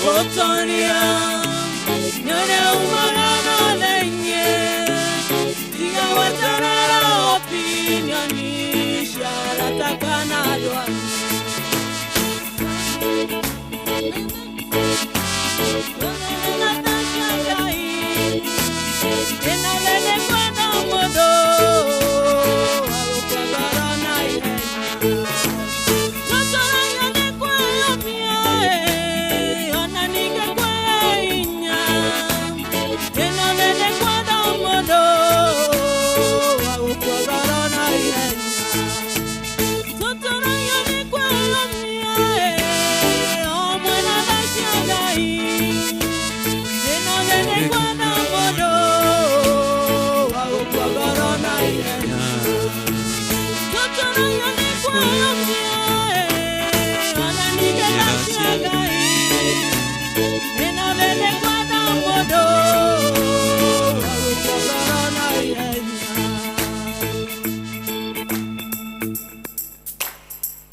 Otoria nyone umagana lenye tiga weterera opinion ishara takana doa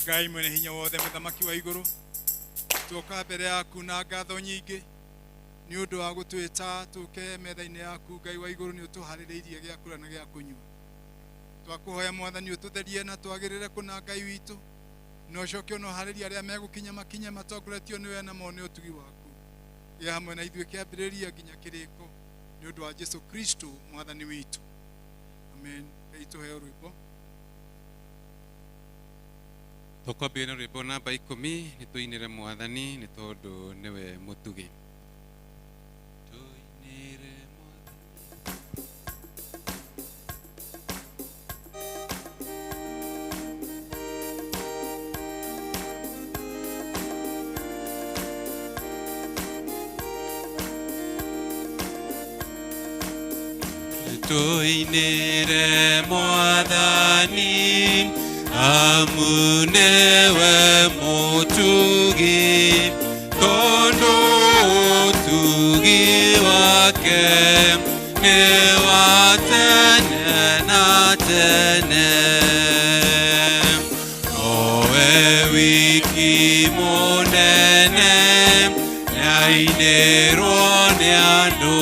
Ngai mwene hinya wothe muthamaki wa iguru tuoka mbere yaku na ngatho nyingĩ nĩ ũndũ wa gũtwĩta tũke metha-inĩ yaku. Ngai wa igũrũ nĩ ũtũharĩrĩirie gĩa kũrĩa na gĩa kũnyua. Twakũhoya Mwathani ũtũtherie na twagĩrĩre kũna Ngai witũ, na ũcoke ũnoharĩrie arĩa megũkinya makinya matongoretio nĩwe na mone ũtugi waku. Gĩa hamwe na ithuĩ kĩambĩrĩria nginya kĩrĩko nĩ ũndũ wa Jesu Kristo Mwathani witũ. Amen. Ngai tũheo rwĩmbo. Tũkwambĩrĩria na rwĩmbo namba 10 nĩ tũinĩre Mwathani nĩ tondũ nĩwe mũtugi. Tũinĩre Mwathani. Tũinĩre Mwathani amu nĩwe mũtugi, tondũ ũtugi wake nĩ wa tene na tene. Nowe wiki mũnene nĩainĩrwo nĩ andũ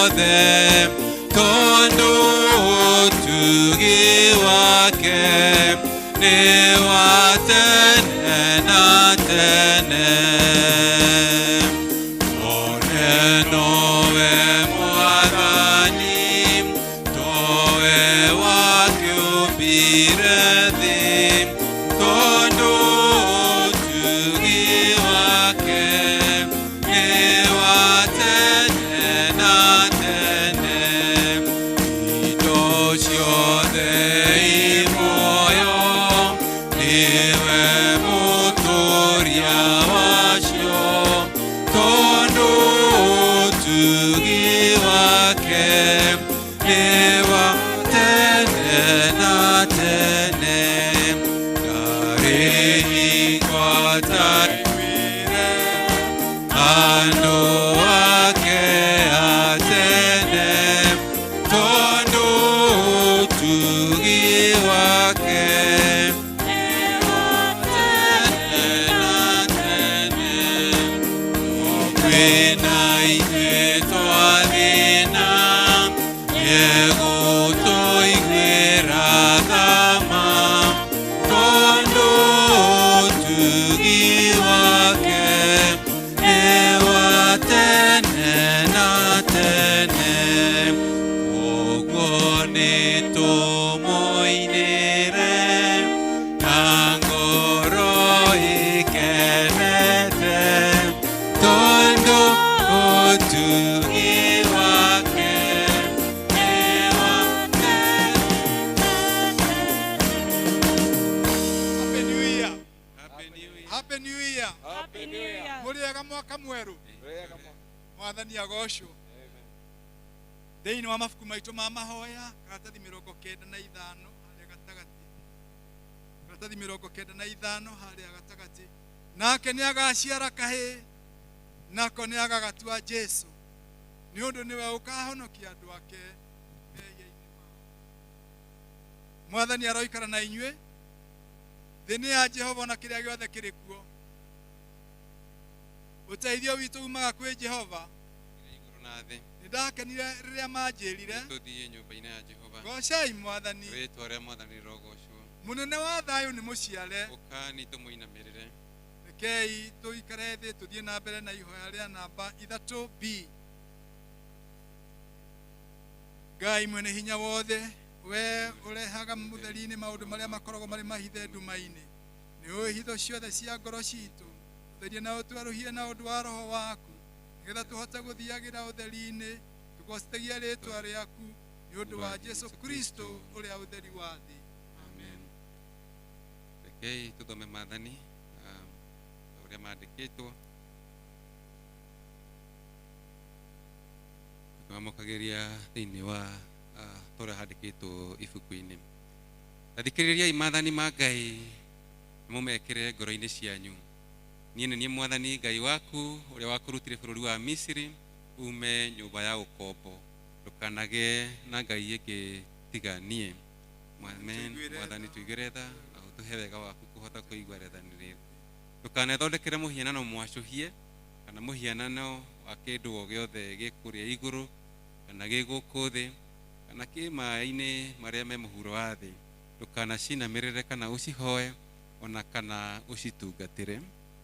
othe, tondũ ũtugi wake nĩ wa tene na tene. One nowe Mwathani, towe wakĩũmbire thĩ, tondũ ũtugi wake nĩ wa tene na tene. Indo ciothe i muoyo nĩwe mũtũria wacio, tondũ ũtugi wake nĩ wa tene na tene. Ndarĩ hingo ataiguire andũ ake a tene, tondũ ũtugi wake nĩ wa tene na tene. Kwĩna ithuĩ twathĩna, nĩegũtũiguĩra tha ma, tondũ ũtugi wake nĩ wa tene na tene. Kwoguo nĩtũmũinĩre na ngoro ĩkenete, tondũ ũtugi wake nĩ wa tene. Happy New Year. Happy New Year. Happy New Year. Happy New Year. Mũrĩega mwaka mwerũ. Mwathani agocwo. Thĩinĩ wa mabuku maitũ ma mahoya karatathi 95 harĩa gatagatĩ, karatathi 95 harĩa gatagatĩ, nake nĩ agaciara kahĩĩ nako nĩ agagatua Jesu, nĩ ũndũ nĩwe ũkahonokia andũ ake mehia-inĩ mao. Mwathani aroikara na inyuĩ. Thĩ nĩ ya Jehova na kĩrĩa gĩothe kĩrĩ kuo. Ũteithio witũ umaga kwĩ Jehova. Igũrũ na thĩ. Nĩndakenire rĩrĩa manjĩrire. Tũthiĩ nyũmba-inĩ ya Jehova. Goocai Mwathani. Rĩĩtwa rĩa Mwathani rĩrogoocwo. Mũnene wa thayũ nĩ mũciare. Ũkani tũmũinamĩrĩre. Rekei tũikare thĩ tũthiĩ na mbere na ihoya rĩa namba 3B. Ngai mwene hinya wothe, we ũrehaga mũtheri-inĩ maũndũ marĩa makoragwo marĩ mahithe nduma-inĩ. Nĩ ũĩ hitho ciothe cia ngoro citũ. Tũtherie na ũtwerũhie na ũndũ wa roho waku, nĩgetha tũhote gũthiagĩra ũtheri-inĩ, tũgoocithagia rĩĩtwa rĩaku nĩ ũndũ wa Jesu Kristo ũrĩa ũtheri wa thĩ. Amen. Rekei tũthome maathani ũrĩa mandĩkĩtwo. Tũkĩmamũkagĩria thĩinĩ wa tũrĩa handĩkĩtwo ibuku-inĩ. Tathikĩrĩriai maathani ma Ngai mũmekĩre ngoro-inĩ cianyu. Niĩ nĩ niĩ Mwathani Ngai waku ũrĩa wakũrutire bũrũri wa Misiri ume nyũmba ya ũkombo. Ndũkanagĩe na ngai ĩngĩ tiga niĩ. Amen. Mwathani tũiguĩre tha na ũtũhe wega waku kũhota kũigua rĩathani rĩrĩ. Ndũkanethondekere mũhianano mwacũhie kana mũhianano wa kĩndũ o gĩothe gĩ kũrĩa igũrũ kana gĩ gũkũ thĩ kana kĩ maĩ-inĩ marĩa me mũhuro wa thĩ. Ndũkanacinamĩrĩre kana ũcihoe ona kana ũcitungatĩre.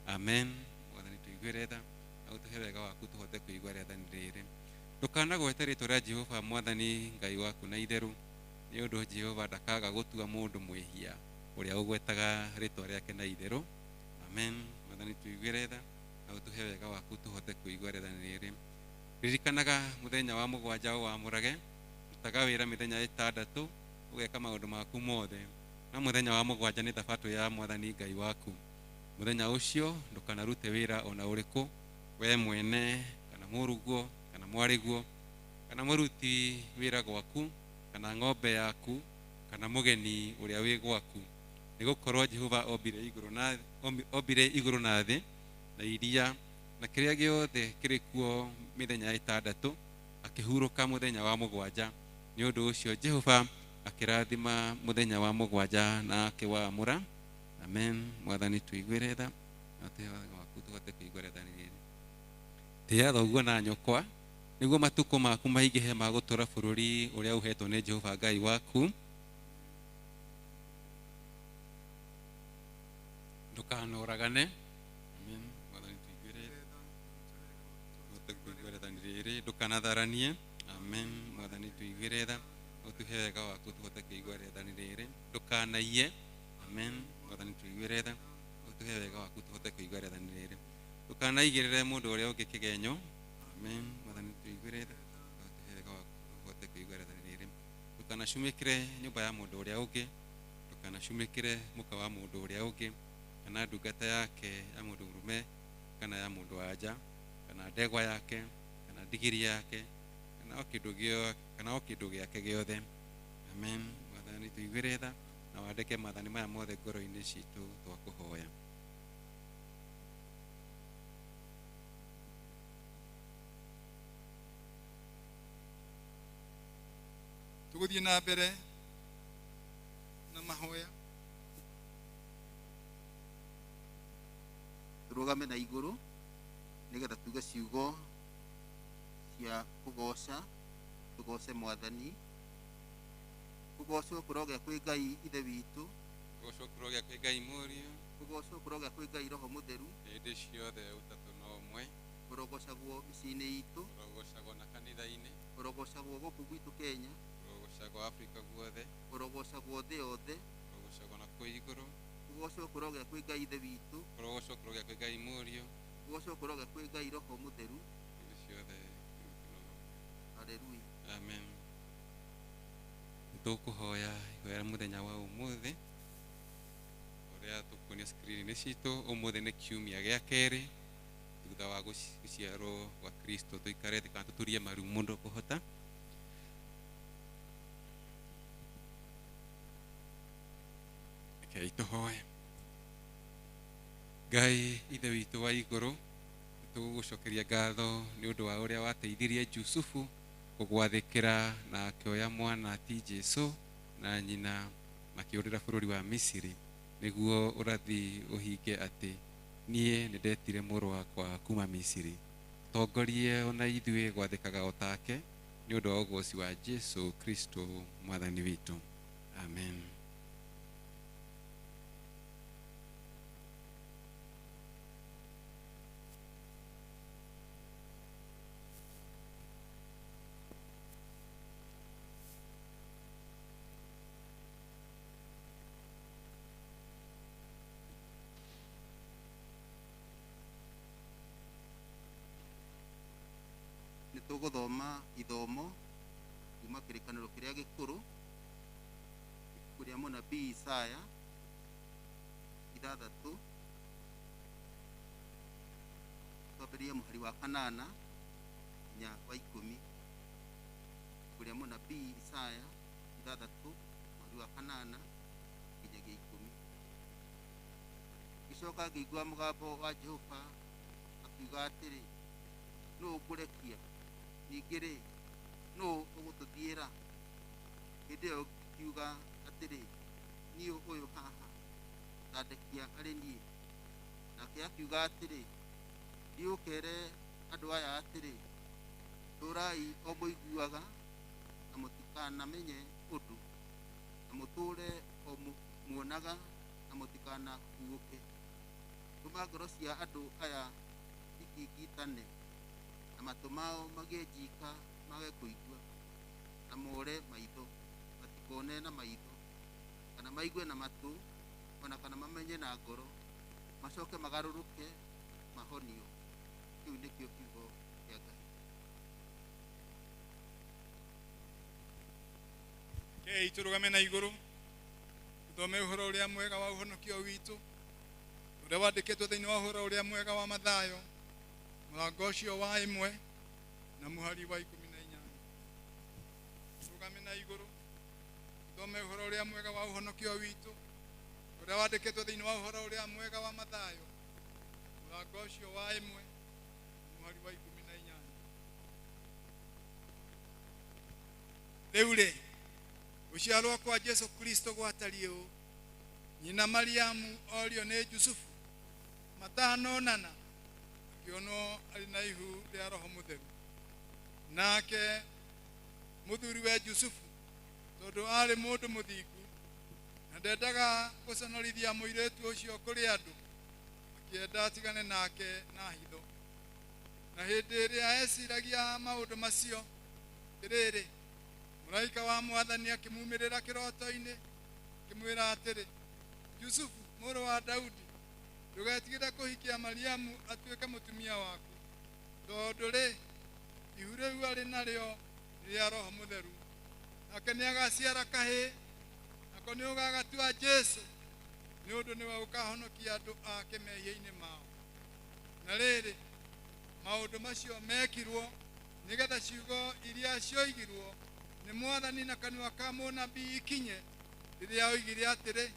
Amen. Mwathani tũiguĩre tha na ũtũhe wega waku tũhote kũigua rĩathani rĩrĩ. Ndũkanagwete rĩĩtwa rĩa Jehova Mwathani Ngai waku na itherũ, nĩ ũndũ Jehova ndakaga gũtua mũndũ mwĩhia ũrĩa ũgwetaga rĩĩtwa rĩake na itherũ. Amen. Mwathani tũiguĩre tha na ũtũhe wega waku tũhote kũigua rĩathani rĩrĩ. Ririkanaga mũthenya wa mũgwanja ũwamũrage, rutaga wĩra mĩthenya ĩtandatũ, ũgeka maũndũ maku mothe. Na mũthenya wa mũgwanja nĩ thabatũ ya Mwathani Ngai waku. Mũthenya ũcio ndũkanarute wĩra ona ũrĩkũ, we mwene kana mũrũguo kana mwarĩguo kana mũruti wĩra gwaku kana ng'ombe yaku kana mũgeni ũrĩa wĩ gwaku. Nĩgũkorwo Jehova ombire igũrũ na thĩ na iria na kĩrĩa gĩothe kĩrĩ kuo mĩthenya ĩtandatũ, akĩhurũka mũthenya wa mũgwanja. Nĩ ũndũ ũcio Jehova akĩrathima mũthenya wa mũgwanja na akĩwamũra. Amen. Mwathani tũiguĩre tha na ũtũhe wega waku tũhote kũigua rĩathani rĩrĩ. Tĩĩa thoguo na nyũkwa nĩguo matukũ maku maingĩhe ma gũtũũra bũrũri ũrĩa ũheetwo nĩ Jehova Ngai waku. Ndũkanoragane. Amen. Mwathani tũiguĩre tha tũhote kũigua rĩathani rĩrĩ. Ndũkanatharanie. Amen. Mwathani tũiguĩre tha ũtũhe wega waku tũhote kũigua rĩathani rĩrĩ. Ndũkanaiye. Amen. Mwathani tũiguĩre tha ũtũhe wega waku tũhote kũigua rĩathani rĩrĩ. Ndũkanaigĩrĩre mũndũ ũrĩa ũngĩ kĩgenyo. Amen. Mwathani tũiguĩre tha ũtũhe wega waku tũhote kũigua rĩathani rĩrĩ. Ndũkanacumĩkĩre nyũmba ya mũndũ ũrĩa ũngĩ. Ndũkanacumĩkĩre mũka wa mũndũ ũrĩa ũngĩ kana ndungata yake ya mũndũ mũrũme kana ya mũndũ wa nja kana ndegwa yake kana ndigiri yake kana o kĩndũ gĩake gĩothe. Amen. Mwathani tũiguĩre tha na wandĩke maathani maya mothe ngoro-inĩ citũ twakũhoya. Tũgũthiĩ na mbere na mahoya. Tũrũgame na igũrũ nĩgetha tuge ciugo cia kũgooca, tũgooce Mwathani. Kũgoocwo kũrogĩa kwĩ Ngai Ithe witũ. Kũgoocwo kũrogĩa kwĩ Ngai Mũriũ. Kũgoocwo kũrogĩa kwĩ Ngai Roho Mũtheru. Hĩndĩ ciothe ũtatũ no ũmwe. Kũrogocagwo mĩciĩ-inĩ itũ. Kũrogocagwo na kanitha-inĩ. Kũrogocagwo gũkũ gwitũ Kenya. Kũrogocagwo Afrika guothe. Kũrogocagwo thĩ yothe. Kũrogocagwo na kũu igũrũ. Kũgoocwo kũrogĩa kwĩ Ngai Ithe witũ. Kũrogocwo kũrogĩa kwĩ Ngai Mũriũ. Kũgoocwo kũrogĩa kwĩ Ngai Roho Mũtheru. Hĩndĩ ciothe ũtatũ no ũmwe. Haleluya. Amen. Tũkũhoya ihoya mũthenya wa ũmũthĩ ũrĩa tũkuonia screen-inĩ citũ. Ũmũthĩ nĩ kiumia gĩa kerĩ thutha wa gũciarwo gwa Kristo. Tũikare thĩ kana tũturie maru mũndũ kũhota. Rekei tũhoe. Ngai Ithe witũ wa igũrũ, tũgũgũcokeria ngatho nĩ ũndũ wa ũrĩa wateithirie Jusufu kũgwathĩkĩra na akĩoya mwana ti Jesu na nyina makĩũrĩra bũrũri wa Misiri nĩguo ũrathi ũhinge atĩ Niĩ nĩndetire mũrũ wakwa kuma Misiri. Tongorie ona ithuĩ gwathĩkaga o take nĩ ũndũ wa ũgoci wa Jesu Kristo mwathani witũ. Amen. Tũgũthoma ithomo kuma kĩrĩkanĩro kĩrĩa gĩkũrũ, ibuku rĩa mũnabii Isaya 6, twambĩrĩrie mũhari wa 8 nginya wa 10. Ibuku rĩa mũnabii Isaya 6 mũhari wa 8 nginyagia 10. Ngĩcoka ngĩigua mũgambo wa Jehova akiuga atĩrĩ, nũũ ũkũrekia? Ningĩ rĩ, nũũ ũgũtũthiĩra? Hĩndĩ ĩyo ngiuga atĩrĩ, niĩ ũyũ haha, tandekia arĩ niĩ. Nake akiuga atĩrĩ, thiĩ ũkeere andũ aya atĩrĩ, tũũrai o mũiguaga na mũtikanamenye ũndũ, na mũtũũre o muonaga na mũtikanahuũke. Tũma ngoro cia andũ aya ikingitane, na matũ mao magĩe njika mage kũigua, na more maitho matikone na maitho, kana maigue na matũ, ona kana mamenye na ngoro, macoke magarũrũke mahonio. Kĩu nĩkĩo kiugo kĩa Ngai. Rekei tũrũgame na igũrũ tũthome ũhoro ũrĩa mwega wa ũhonokio witũ, ũrĩa wandĩkĩtwo thĩinĩ wa ũhoro ũrĩa mwega wa Mathayo mũrango ũcio wa 1 na mũhari wa 18. Tũrũgame na igũrũ tũthome ũhoro ũrĩa mwega wa ũhonokio witũ, ũrĩa wandĩkĩtwo thĩinĩ wa ũhoro ũrĩa mwega wa Mathayo mũrango ũcio wa 1 na mũhari wa 18. Rĩu rĩ, gũciarwo kwa Jesu Kristo gwatariĩ ũũ: nyina Mariamu orio nĩ Jusufu, matanonana akĩonwo arĩ na ihu rĩa Roho Mũtheru. Nake mũthuriwe Jusufu, tondũ aarĩ mũndũ mũthingu na ndendaga gũconorithia mũirĩtu ũcio kũrĩ andũ, akĩenda atigane nake na hitho. Na hĩndĩ ĩrĩa eciragia maũndũ macio, atĩrĩrĩ, mũraika wa Mwathani akĩmumĩrĩra kĩroto-inĩ, akĩmwĩra atĩrĩ, Jusufu mũrũ wa Daudi, ndũgetigĩre kũhikia Mariamu atuĩke mũtumia waku, tondũ rĩ, ihu rĩu arĩ narĩo nĩ rĩa Roho Mũtheru. Nake nĩagaciara kahĩĩ, nako nĩũgagatua Jesu, nĩ ũndũ nĩwe ũkahonokia andũ ake mehia-inĩ mao. Na rĩrĩ, maũndũ macio mekirwo nĩgetha ciugo iria cioigirwo nĩ Mwathani na kanua ka mũnabii ikinye, rĩrĩa oigire atĩrĩ,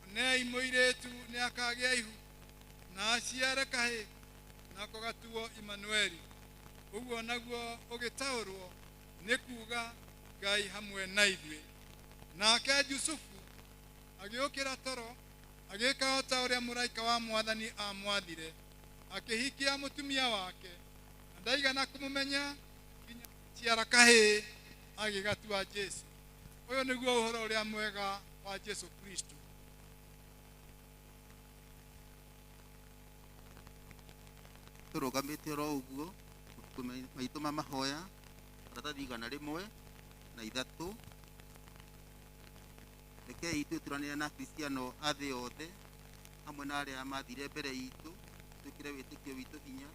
onei mũirĩtu nĩakagĩa ihu na aciare kahĩĩ, nako gatuo Imanueli. Ũguo naguo ũgĩtaũrwo nĩ kuuga Ngai hamwe na ithuĩ. Nake Jusufu agĩũkĩra toro, agĩĩka o ta ũrĩa mũraika wa Mwathani aamwathire, akĩhikia mũtumia wake, na ndaigana kũmũmenya nginya aciara kahĩĩ, agĩgatua Jesu. Ũyũ nĩguo ũhoro ũrĩa mwega wa Jesu Kristo. Tũrũgamĩte oro ũguo, mabuku maitũ ma mahoya maratathi 103. Rekei twĩturanĩre na Akristiano a thĩ yothe hamwe na arĩa mathire mbere itũ, twĩkĩre wĩtĩkio witũ hinya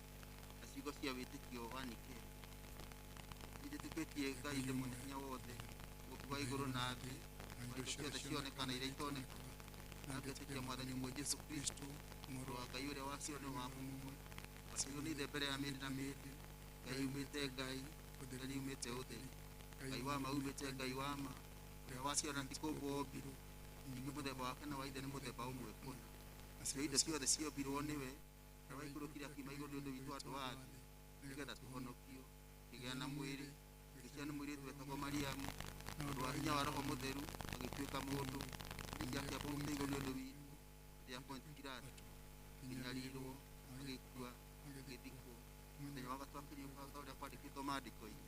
na ciugo cia wĩtĩkio wa Nikea. Nĩnjĩtĩkĩtie Ngai Ithe mwene hinya wothe, Mũũmbi wa igũrũ na thĩ, na indo ciothe cioneka na iria itonekaga, na ngetĩkia Mwathani ũmwe Jesũ Kristo, Mũrũ wa Ngai ũrĩa waciarirwo nĩ wa mũmwe, waciarirwo nĩ Ithe mbere ya mĩndĩ na mĩndĩ, Ngai umĩte Ngai, ũtheri umĩte ũtheri, Ngai wa ma umĩte Ngai wa ma, ũrĩa waciarirwo na ti kũũmbwo ombirwo, ningĩ mũthemba wake na wa Ithe nĩ mũthemba ũmwe kũna. Nacio indo ciothe ciombirwo nĩwe, ũrĩa waikũrũkire akiuma igũrũ nĩ ũndũ witũ andũ a thĩ, nĩgeetha tũhonokio. Akĩgĩa na mwĩrĩ, agĩciarwo nĩ mũirĩtu wetagwo Mariamu, ũndũ wa hinya wa Roho Mũtheru, agĩtuĩka mũndũ, ningĩ akĩambwo mũtĩ igũrũ nĩ ũndũ witũ, hĩndĩ ya Pontio Pilato, Akĩnyarirwo, agĩkua, agĩthikwo. Mũthenya wa gatatũ akĩriũka ta ũrĩa kwandĩkĩtwo maandĩko-inĩ.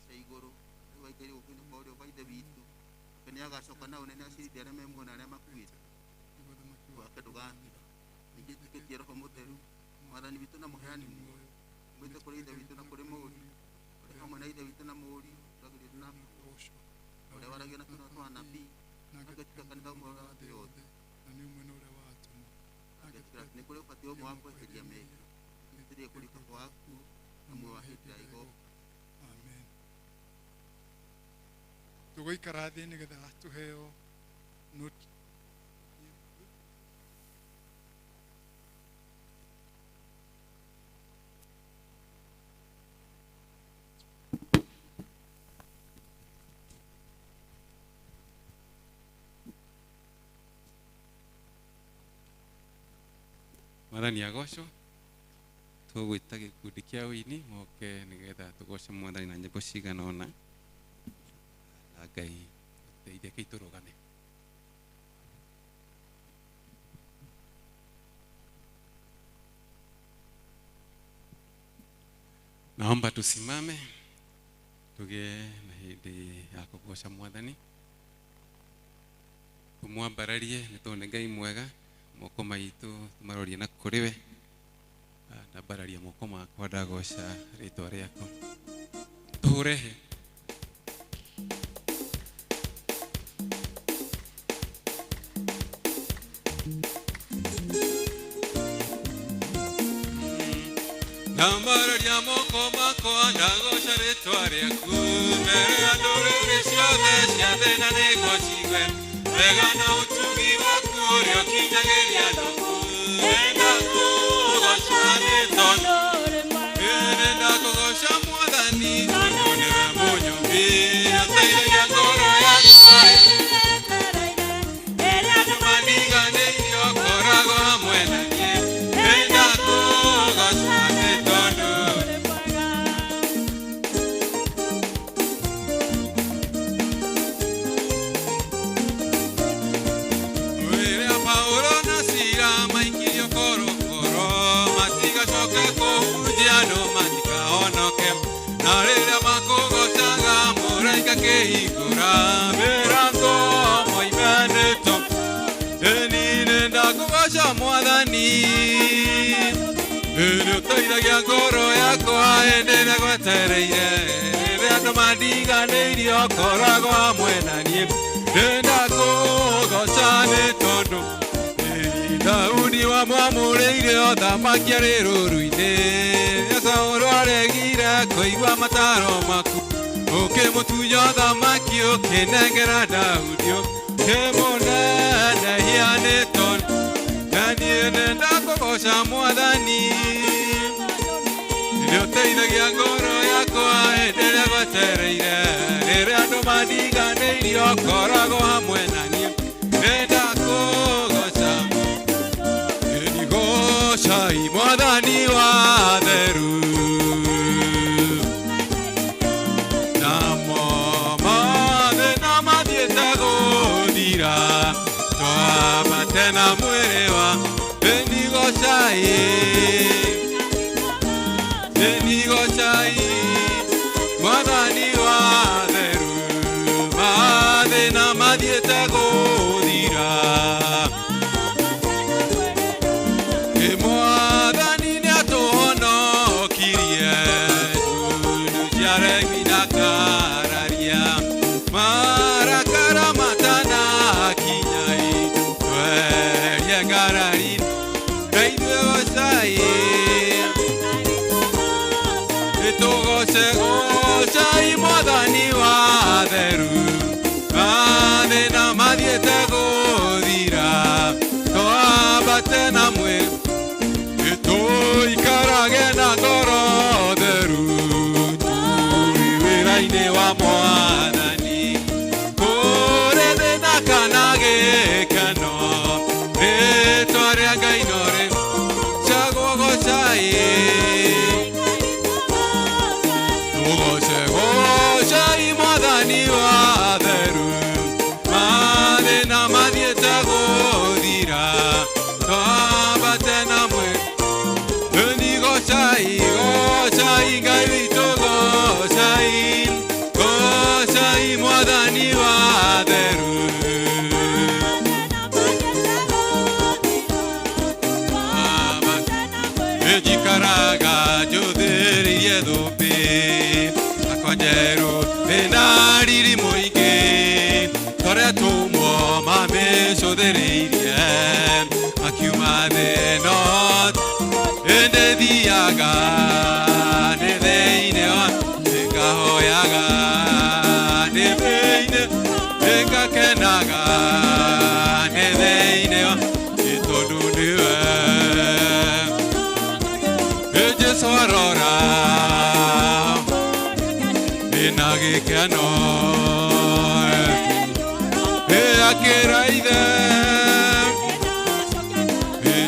Cia igũrũ, rĩu aikaire guoko-inĩ kwa ũrĩo kwa Ithe witũ. Nake nĩagacoka na ũnene acirithie arĩa me muoyo na arĩa makuĩte. Wake ndũgathira. Ningĩ njĩtĩkĩtie Roho Mũtheru, Mwathani witũ na mũheani muoyo, umĩte kũrĩ Ithe witũ na kũrĩ Mũriũ, ũrĩa hamwe na Ithe witũ na Mũriũ, ũragĩrio na ũrĩa waragia na tũnua twa anabii, na ngetĩkĩra kanitha ũmwe wa thĩ yothe, ngetĩkĩra atĩ nĩ kũrĩ ũbatithio ũmwe wa kweheria mehia, nĩtĩrĩe kũriũka kwa akuũ na muoyo wa hĩndĩ ĩrĩa ĩgoka. Amen. Tũgũikara thĩ nĩgetha tũheo note. Mwathani agocwo. Tũgwĩta gĩkundi kĩa ũini moke nĩgetha tũgoce mwathani na nyĩmbo cigana ũna, na Ngai ũteithie kĩ tũrũgame. Naomba tusimame tũgĩe na hĩndĩ ya kũgoca mwathani, tũmwambararie nĩ tondũ nĩ Ngai mwega. Moko maitũ tũmarorie na kũrĩ we. Ndambararia moko makwa ndagoca rĩtwa rĩaku. Tũhũre hĩ. Ndambararia moko makwa ndagoca rĩtwa rĩaku mbere ya ndũrĩrĩ ciothe cia thĩ na nĩguo ciigue wega na ũtugi waku ũrĩa ũkinyagĩria andũ. Nenda kũgoca nĩ tondũ nenda kũgoca mwathani tondũ nĩwe mũnyũmbi ũteithagia ngoro yakwa. Andũ mandiganĩirie ũkoragwo hamwe na niĩ. Nenda kũgoca nĩ tondũ rĩrĩa Paulo na Sila maikirio korokoro matigacoke kũhunjia andũ matikahonoke, na rĩrĩa makũgocaga mũraika akĩhingũra mĩrango moime nĩto. Ĩni nenda kũgoca mwathani nĩ ũteithagia ngoro yakwa hĩndĩ ĩrĩa gwetereire, rĩrĩa andũ mandiganĩirie ũkoragwo hamwe na niĩ. Nenda kũgoca nĩ tondũ Daudi wamwamũrĩire ũthamaki arĩ rũũru-inĩ. Rĩrĩa Saũlũ aregire kũigua mataro maku, ũkĩmũtunya ũthamaki ũkĩnengera Daudi, ũkĩmũnenehia nĩ tondũ na niĩ nenda kũgoca mwathani nĩ ũteithagia ngoro yakwa hĩndĩ ĩrĩa gwetereire, rĩrĩa andũ mandiganĩirie ũkoragwo hamwe na niĩ. Nenda kũgoca nĩgocai mwathani wa theru, namo mathĩna mathiĩte gũthira, twambate na mwĩrĩ wa nĩgocai nĩgocai mwathani wa theru, mathĩna mathiĩte gũthira. Mwathani nĩatũhonokirie ndundu cia aremi na kararia, marakara matanakinya twerie ngarari na ithuĩ gocai nĩtũgoce gocai mwathani wa theru, mathĩna mathiĩte gũthira, twambate na mwĩrĩ tũikarage na ngoro theru, tũrĩ wĩra-inĩ wa mwathani, kũrĩ thĩna kana gĩkeno, rĩtwa rĩa Ngai no rĩcagwo gocai. Tũgoce gocai mwathani wa theru, mathĩna mathiĩte gũthira, twambate thũmbĩ yakwa njerũ ĩna riri mũingĩ torĩa atũmwo mamĩcũthĩrĩirie makiuma thĩ no ĩndĩ thiaga nĩ thĩinĩ wa ngahoyaga nĩ thĩinĩ ngakenaga nĩ thĩinĩ wa nĩ tondũ nĩwe Jesu arora ĩna gĩkeno akĩra ithe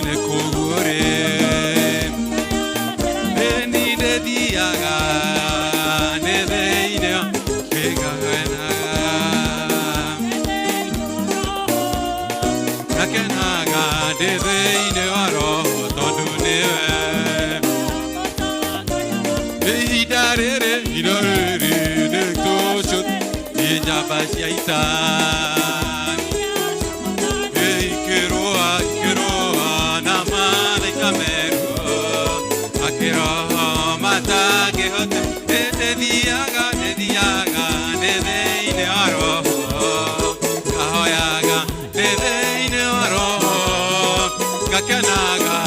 nĩ kũguo rĩ nĩ ndĩthiaga nĩ thĩinĩ ngakenaga ngakenaga ndĩ thĩinĩ wa roho tondũ nĩwe ihinda rĩrĩ ihinda rĩrĩ nĩ tũcũ nĩ njamba cia ita ikĩrũa ikĩrũa na malaika meruo akĩroho matangĩhota ndĩthiaga ndĩthiaga ndĩ thĩinĩ wa roho ngahoyaga ndĩ thĩinĩ wa roho ngakenaga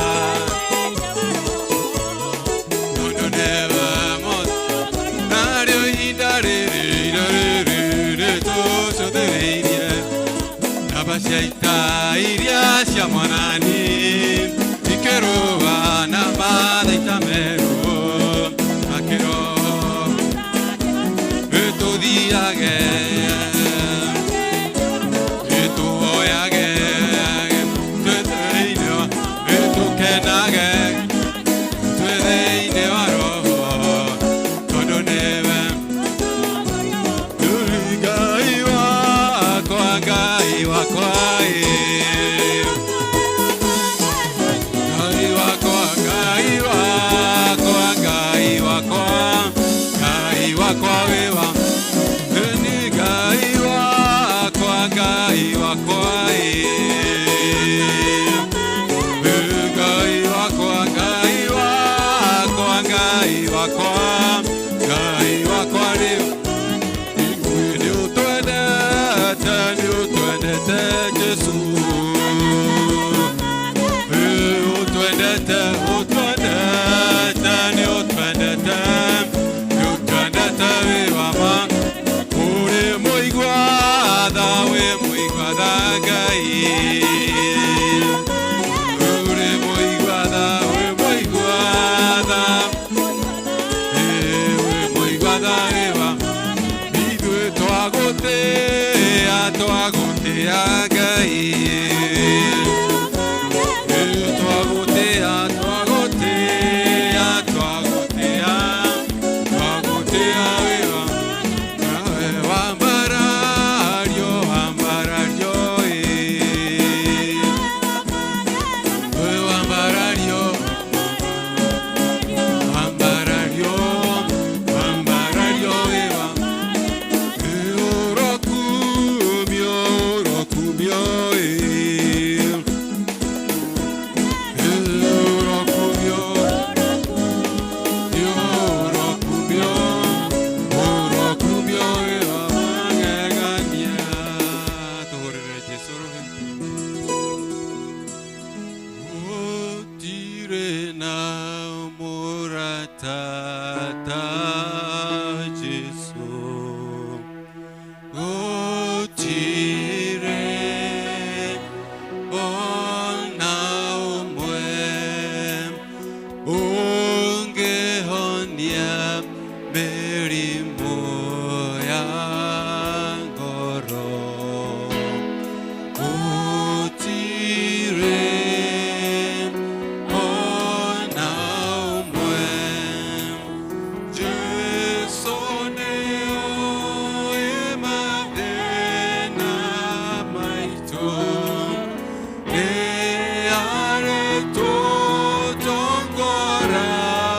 tondũ nĩwe narĩo ihinda rĩrĩ ihinda rĩrĩ nĩtũcũthĩrĩirie njamba cia ita iria cia mwathani ikĩrũa na mathaita meruo akĩroho ĩtũthiage ĩtũhoyage twĩ thĩinĩ wa ĩtũkenage twĩ thĩinĩ wa roho tondũ nĩwe Ngai wakwa Ngai wakwa ĩ Ngai wakwa Ngai wakwa Ngai wakwa Ngai wakwa wĩwa nĩ Ngai wakwa Ngai wakwa ĩ Ngai wakwa Ngai wakwa Ngai wakwa Ngai wakwa rĩu nĩ ũtwendete nĩ ũtwendete Jesu ũtwendete ũtwendete nĩ ũtwendete nĩ ũtwendete wĩ wa ma ũrĩ mũigua tha wĩ mũigua tha Ngai ũrĩ mũigua tha wĩ mũigua tha wĩ mũigua tha wĩ wa ithuĩ twagũtĩa twagũtĩa Ngai twagũtĩa twagũtĩa twagũtĩa twagũtĩa wĩwa nawe wambarario wambarario ĩ wambarario wambarario wambarario wĩwa ũrokumio ũrokumio ĩ ũrokumio ũrokumio ũrokumio wĩwa magegania tũhũrĩre Jesũ rũhĩ gũtirĩ na mũrata ta Jesũ gũtirĩ ona ũmwe ũngĩhonia mĩrimũ ya ngoro gũtirĩ ona ũmwe Jesũ nĩoĩ mathĩna maitũ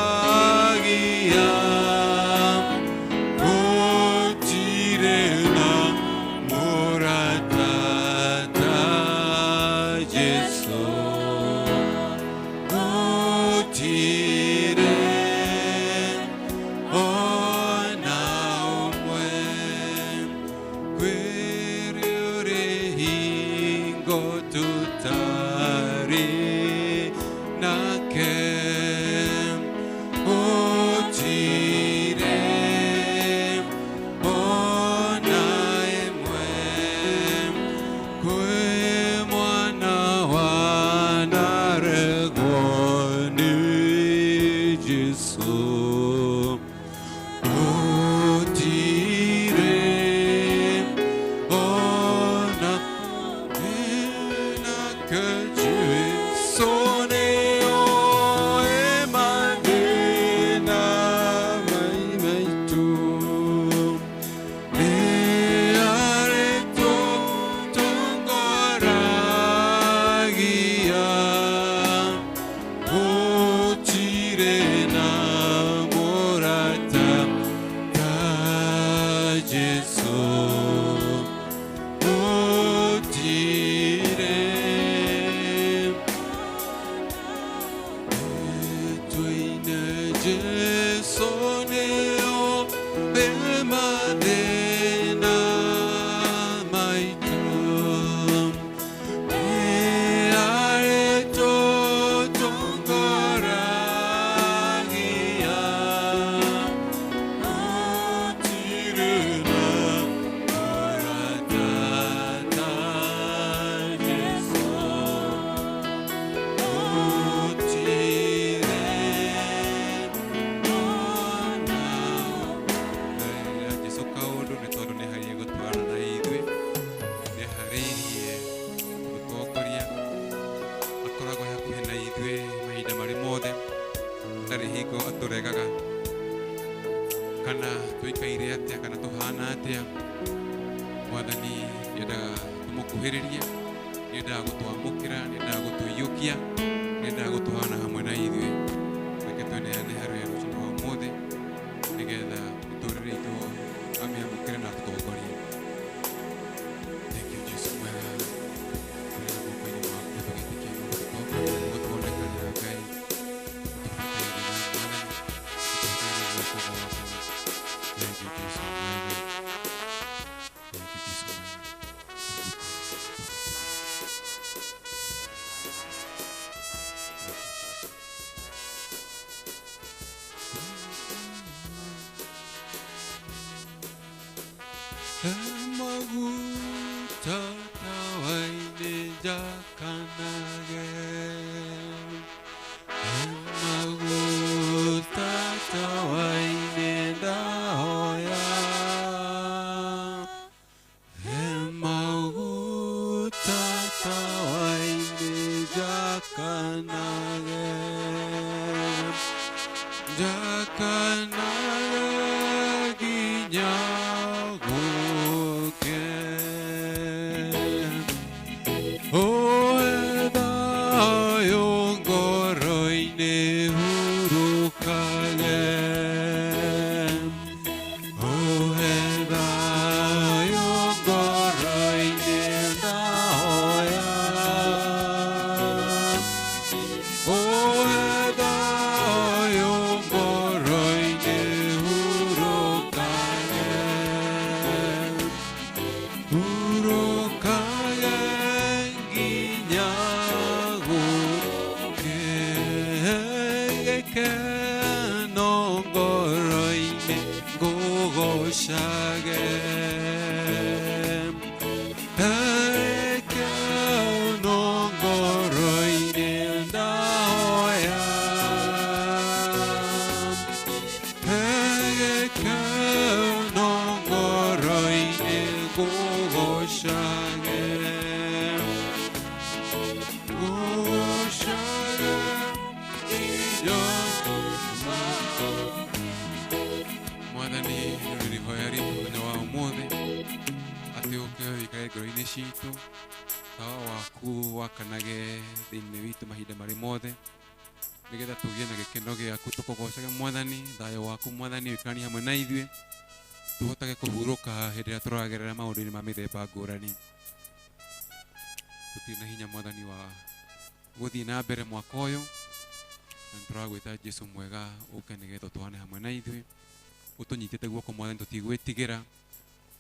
nĩarĩtũtongoragia. Gũtirĩ ona nake Jesũ nĩoĩ mathĩna maitũ. Nĩarĩtũtongoragia. Gũtirĩ na mũrata ta Jesũ. Gũtirĩ. Twĩna Jesũ nĩoĩ mathĩna maitũ. Nĩarĩtũtongoragia. Gũtirĩ na mũrata ta Jesũ. Gũtirĩ ona. Jesũ kaũndũ nĩ tondũ nĩ harĩirie gũtwarana na ithuĩ, nĩ harĩirie gũtongoria, akoragwo e hakuhĩ na ithuĩ mahinda marĩ mothe, ndarĩ hingo atũregaga, kana tũikaire atĩa kana tũhana atĩa. Mwathani nĩendaga tũmũkuhĩrĩrie, nĩendaga gũtwamũkĩra, nĩendaga gũtũiyũkia, nĩendaga gũtũhana hamwe na ithuĩ. Reke tweneane harĩ we rũcinĩ rwa ũmũthĩ nĩgetha mĩtũrĩre itũ amĩamũkĩre na atũtongorie. Thank you, Jesũ mwega. Tũrĩ moko-inĩ maku tũgĩtĩkia nĩũgũtũtongoria, nĩũgũtuonekanĩra Ngai, ũtũbataire na Mwathani, ũtũbataire guoko gwaku. Thank you, Jesũ mwega. Thank you, Jesũ mwega. Maguta tawa-inĩ njakanage, maguta tawa-inĩ ndahoya, maguta tawa-inĩ njakanage, njakanage nginya gũke. Oe thayũ ngoro-inĩ hurũkage, oe thayũ ngoro-inĩ ndahoya, oe thayũ ngoro-inĩ hurũkage, hurũkage nginya gũke. Gĩkeno ngoro-inĩ ngũgocage, gĩkeno ngoro-inĩ ndahoya, gĩkeno ngoro-inĩ ngũgocage, ngũgocage nginya. Mwathani, rĩu nĩ ihoya ritũ mũthenya wa ũmũthĩ atĩ ũke ũikare ngoro-inĩ citũ, tawa waku wakanage thĩinĩ witũ mahinda marĩ mothe, nĩgetha tũgĩe na gĩkeno gĩaku, tũkũgocage Mwathani, thayũ waku Mwathani ũikaranie hamwe na ithuĩ, tũhotage kũhurũka hĩndĩ ĩrĩa tũragerera maũndũ-inĩ ma mĩthemba ngũrani. Tũtirĩ na hinya Mwathani wa gũthiĩ na mbere mwaka ũyũ, na nĩtũragwĩta Jesũ mwega ũke nĩgetha ũtũhane hamwe na ithuĩ, ũtũnyitĩte guoko Mwathani, tũtigwĩtigĩra,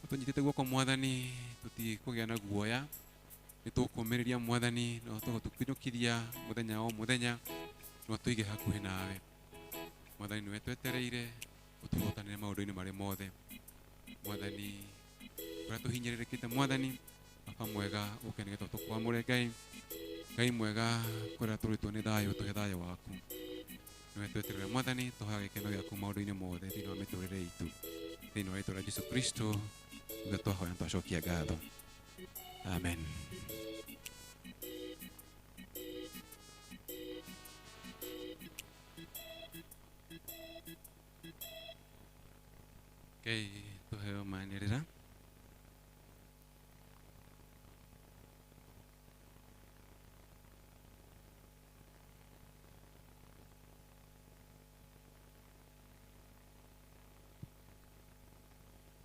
ũtũnyitĩte guoko Mwathani, tũtikũgĩa na guoya, nĩtũkũmĩrĩria Mwathani, no tũgũtũkinyũkithia mũthenya o mũthenya, no tũige hakuhĩ nawe Mwathani. Nĩwe twetereire ũtũhotanĩre maũndũ-inĩ marĩ mothe Mwathani, kũrĩa tũhinyĩrĩrĩkĩte Mwathani, Baba mwega ũke nĩgetha tũkwamũre Ngai. Ngai mwega, kũrĩa tũrĩtwo nĩ thayũ, tũhe thayũ waku. Nĩwe tweterera Mwathani, tũhoya gĩkeno gĩaku maũndũ-inĩ mothe thĩinĩ wa mĩtũrĩre itũ. Thĩinĩ wa rĩĩtwa rĩa Jesũ Kristo, nĩguo twahoya na twacokia ngatho. Amen. Ngai tũheo manĩrĩra.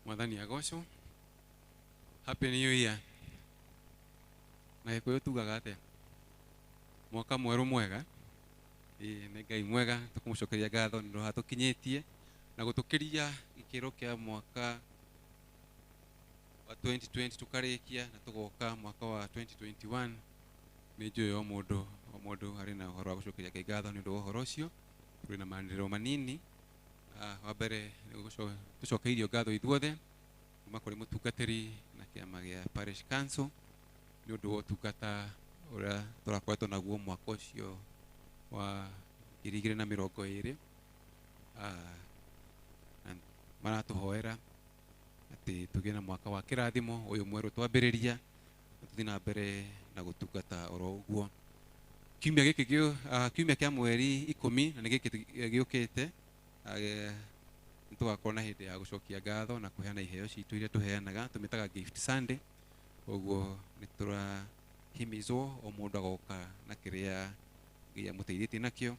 Mwathani agocwo. Happy New Year. Na Gĩkũyũ tugaga atĩa? Mwaka mwerũ mwega. Ĩĩ nĩ Ngai mwega, tũkũmũcokeria ngatho nĩ ũndũ wa tũkinyĩtie na gũtũkĩria gĩkĩro kĩa mwaka wa 2020 tũkarĩkia na tũgoka mwaka wa 2021. Nĩ njũĩ o mũndũ arĩ na ũhoro wa gũcokeria Ngai ngatho nĩ ũndũ wa ũhoro ũcio. Tũrĩ na maanĩrĩro manini. Wa mbere nĩ tũcokeirio ngatho ithuothe kuma kũrĩ mũtungatĩri na kĩama gĩa Parish Council nĩ ũndũ wa ũtungata ũrĩa tũrakoretwo naguo mwaka ũcio wa 2020. Maratũhoera atĩ tũgĩe na mwaka wa kĩrathimo ũyũ mwerũ twambĩrĩria na tũthiĩ na mbere na gũtungata oro ũguo. Kiumia gĩkĩ kiumia kĩa mweri 10 na nĩ gĩkĩ gĩũkĩte, nĩ tũgakorwo na hĩndĩ ya gũcokia ngatho na kũheana iheo citũ iria tũheanaga, tũmĩtaga Gift Sunday. Ũguo nĩ tũrahimizwo o mũndũ agoka na kĩrĩa Ngai amũteithĩtie nakĩo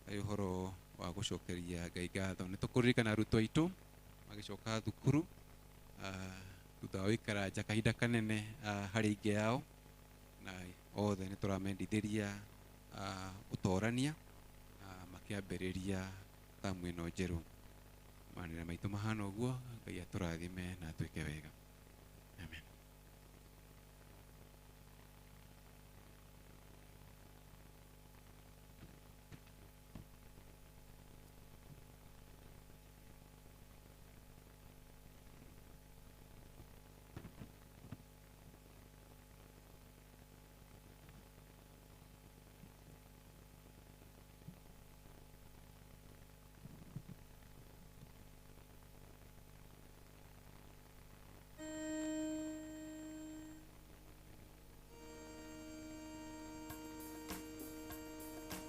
harĩ ũhoro wa gũcokeria Ngai ngatho. Nĩ tũkũririkana arutwo aitũ magĩcoka thukuru thutha wa gũikara nja kahinda kanene harĩ aingĩ ao, na othe nĩ tũramendithĩria ũtorania makĩambĩrĩria tamu ĩno njerũ. Manĩrĩra maitũ mahana ũguo. Ngai atũrathime na atwĩke wega. Amen.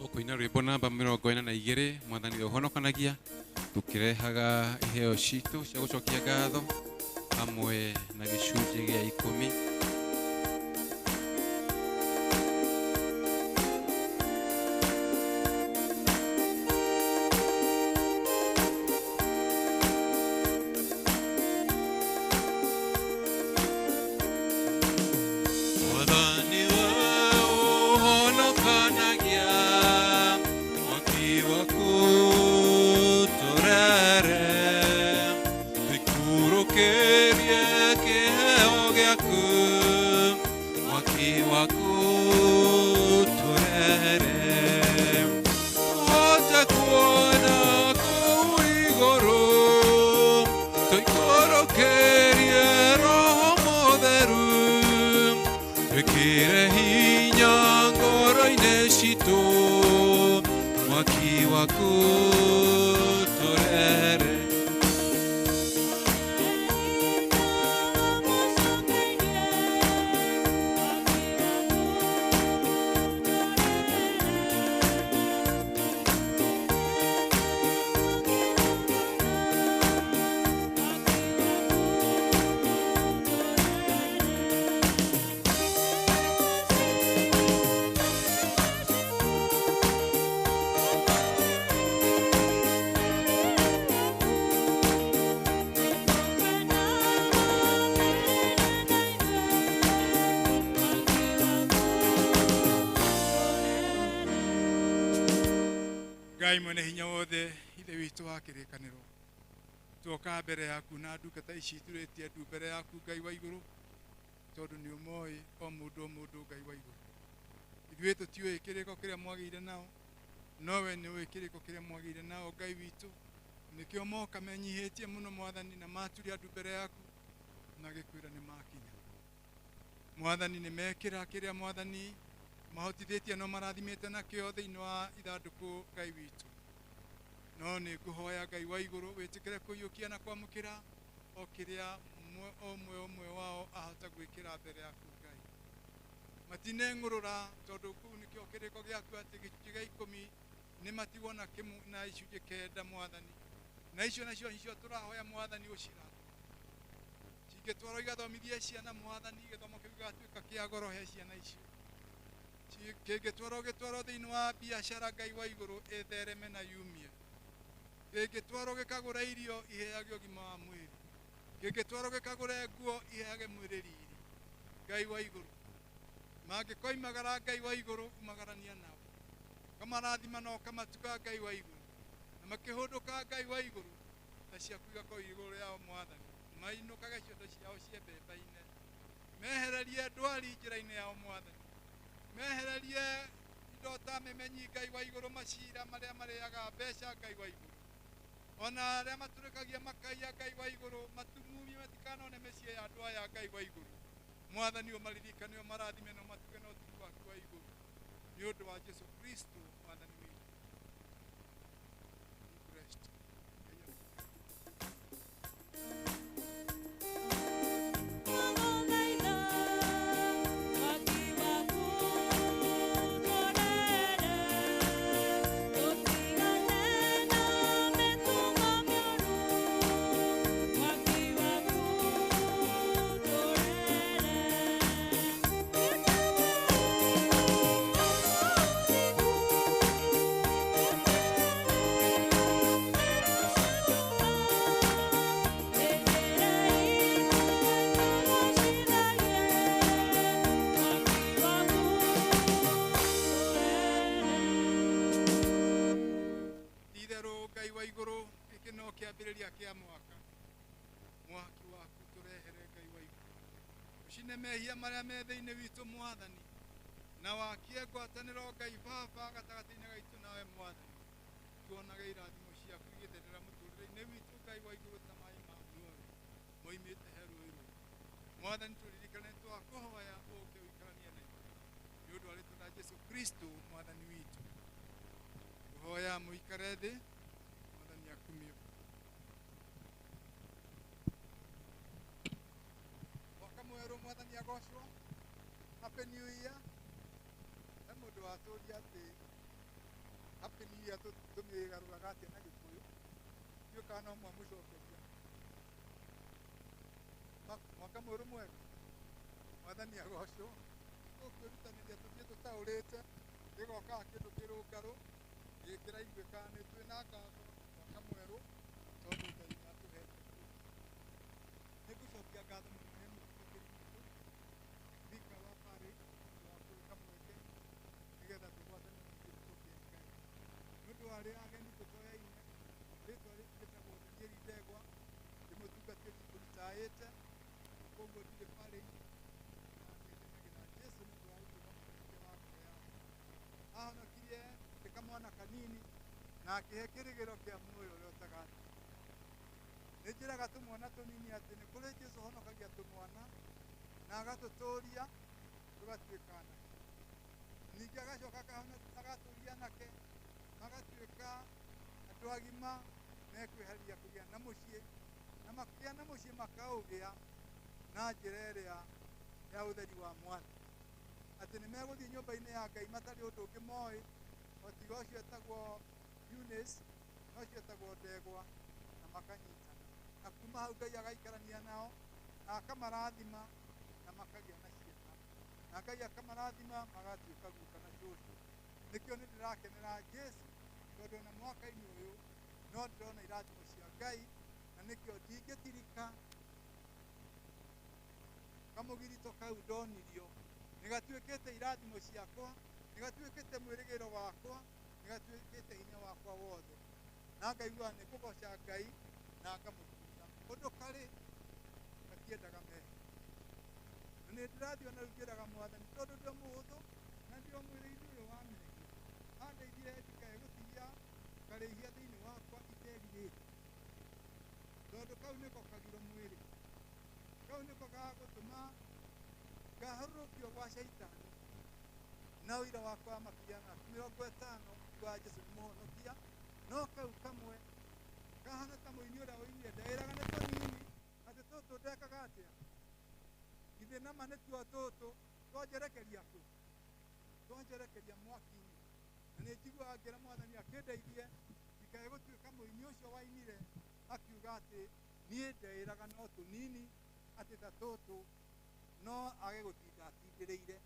Ũkũina rwĩmbo namba 42 Mwathani ũrĩa ũhonokanagia, tũkĩrehaga iheo citũ cia gũcokia ngatho hamwe na gĩcunjĩ gĩa 10. Mwathani ũhonokanagia, mwaki waku tũrere, tũikũrũkĩrie kĩheo gĩaku, mwaki waku tũrere, tũhote kuona kũu igũrũ, tũikũrũkĩrie Roho Mũtheru, twĩkĩre hinya ngoro-inĩ citũ, mwaki waku tũrere. Ngai mwene hinya wothe, Ithe witũ wa kĩrĩkanĩro, tuoka mbere yaku na ndungata ici turĩtie ndu mbere yaku Ngai wa igũrũ, tondũ nĩ ũmoĩ o mũndũ o mũndũ Ngai wa igũrũ. Ithuĩ tũtiũĩ kĩrĩko kĩrĩa mwagĩire nao, nowe nĩ ũĩ kĩrĩko kĩrĩa mwagĩire nao Ngai witũ. Nĩkĩo moka menyihĩtie mũno Mwathani na maturia ndu mbere yaku na gĩkwĩra nĩ makinya. Mwathani nĩ mekĩra kĩrĩa Mwathani mahotithĩtie no marathimĩte nakĩo thĩinĩ wa ithandũkũ Ngai witũ. No nĩ ngũhoya Ngai wa igũrũ wĩtĩkĩre kũiyũkia na kwamũkĩra o kĩrĩa ũmwe ũmwe wao ahota gwĩkĩra mbere yaku Ngai. Matineng'ũrũra tondũ kũu nĩkĩo kĩrĩko gĩaku atĩ gĩcunjĩ gĩa ikũmi nĩ matigwo na kĩmwe na icunjĩ kenda mwathani. Na icio nacio nicio tũrahoya mwathani ũcirathime. Cingĩtwarwo igathomithie ciana mwathani, gĩthomo kĩu gĩgatuĩka kĩa goro he ciana icio. Kĩngĩtwarwo gĩtwarwo thĩinĩ wa biacara Ngai wa igũrũ ĩthereme na yumie. Kĩngĩtwarwo gĩkagũra irio iheage ũgima wa mwĩrĩ. Kĩngĩtwarwo gĩkagũre nguo iheage mwĩrĩ riri. Ngai wa igũrũ mangĩkoimagara Ngai wa igũrũ umagarania nao. Kamarathima na ũkamatuga Ngai wa igũrũ. Na makĩhũndũka Ngai wa igũrũ tha ciaku igakorwo igũrũ rĩao mwathani. Mainũkage ciondo ciao ciembembaine. Mehererie ndwari njĩra-inĩ yao mwathani. Mehererie indo ta memenyi Ngai wa igũrũ, macira marĩa marĩaga mbeca Ngai wa igũrũ. Ona arĩa matũrĩkagia makaiya Ngai wa igũrũ, matumumie matikanone mĩciĩ ya andũ aya Ngai wa igũrũ. Mwathani ũmaririkane, ũmarathime na ũmatuge na ũtugi waku wa igũrũ. Nĩ ũndũ wa Jesu Kristo mwathani witũ. Be blessed. Kĩambĩrĩria kĩa mwaka mwaki waku tũrehere Ngai wa igũrũ. Ũcine mehia marĩa me thĩinĩ witũ mwathani, na wakie ngwatanĩro Ngai Baba gatagatĩ-inĩ gaitũ nawe mwathani. Tuonage irathimo ciaku igĩtherera mũtũrĩre-inĩ witũ Ngai wa igũrũ ta maĩ ma muoyo moimĩte he rũĩ rũu. Mwathani tũririkane twakũhoya ũke ũikaranie na ithuĩ nĩ ũndũ wa rĩĩtwa rĩa Jesu Kristo mwathani witũ. Ngũhoya mũikare thĩ, mwathani akumio. Mwaka mwerũ mwathani agocwo. Happy New Year. He mũndũ watũria atĩ Happy New Year tũmĩgarũraga atĩa na Gĩkũyũ. Ndiũĩ kana no mwamũcokeria. Mwaka mwerũ mwega. Mwathani agocwo. Tũkwĩrutanĩria tũthiĩ tũtaũrĩte gĩgokaga kĩndũ kĩrũngarũ gĩkĩraiguĩka nĩ twĩna ngatho mwaka mwerũ tondũ Ngai nĩ atũhete. Nĩngũcokia ngatho mũno he mũtungatĩri witũ Vika wa parish wa kũĩka mweke nĩgetha tũgwatane na kĩrĩko kĩa Ngai. Nĩ ũndũ wa arĩa ageni tũtoyaine, rĩtwa rĩtagwo Daniel Ndegwa, ndĩ mũtungatĩri ũritaĩte, koguo ndirĩ parish, na nĩngenagĩra Jesu nĩ ũndũ wa gũtũma mweke wa ngoro yakwa. Ahonokirie ndĩ kamwana kanini na akĩhe kĩrĩgĩro kĩa muoyo ũrĩa ũtagathira. Nĩ njĩraga tũmwana tũnini atĩ nĩ kũrĩ Jesu ũhonokagia tũmwana na agatũtũria tũgatuĩka anake. Ningĩ agacoka agatũria anake magatuĩka andũ agima mekwĩharĩria kũgĩa na mũciĩ, na makĩgĩa na mũciĩ makaũgĩa na njĩra ĩrĩa ya ũtheri wa mwathani. Atĩ nĩ megũthiĩ nyũmba-inĩ ya Ngai matarĩ ũndũ ũngĩ moĩ, o tiga ũcio etagwo Eunice na ũcio etagwo Ndegwa, na makanyitana. Na kuma hau Ngai agaikarania nao na akamarathima na makagĩa na ciana. Na Ngai akamarathima magatuĩka guka na cũcũ. Nĩkĩo nĩ ndĩrakenera Jesu tondũ ona mwaka-inĩ ũyũ no ndĩrona irathimo cia Ngai, na nĩkĩo ndingĩtirika kamũgirito kau ndonirio. Nĩ gatuĩkĩte irathimo ciakwa, nĩ gatuĩkĩte mwĩrĩgĩro wakwa, nĩ gatuĩkĩte hinya wakwa wothe. Na ngaigua nĩ ngũgoca Ngai na ngamũkumia. Ũndũ karĩ gatiendaga mehia. Na nĩ ndĩrathiĩ ona rĩu njĩraga mwathani tondũ ndĩ mũhũthũ na ndĩ o mwĩrĩ-inĩ ũyũ wa mehia, andeithie ndikae gũtigia karĩhia thĩinĩ wakwa iterirĩte, tondũ kau nĩko kagiro mwĩrĩ, kau nĩko gagũtũma ngahũrũkio gwa caitani. Na ũira wakwa wa makĩria ma 50 wa Jesu nĩ mũhonokia, No kau kamwe kahana ta mũini ũrĩa woimire ndeĩraga nĩ tũnini atĩ tũtũ ndekaga atĩa githĩ nama nĩtuo tũtũ twanjerekeria kũ twanjerekeria mwaki-inĩ na nĩ njiguaga ngĩra mwathani akĩndeithie ndikae gũtuĩka mũini ũcio wainire akiuga atĩ niĩ ndeĩraga no tũnini atĩ ta tũtũ no age gũtinda atindĩrĩire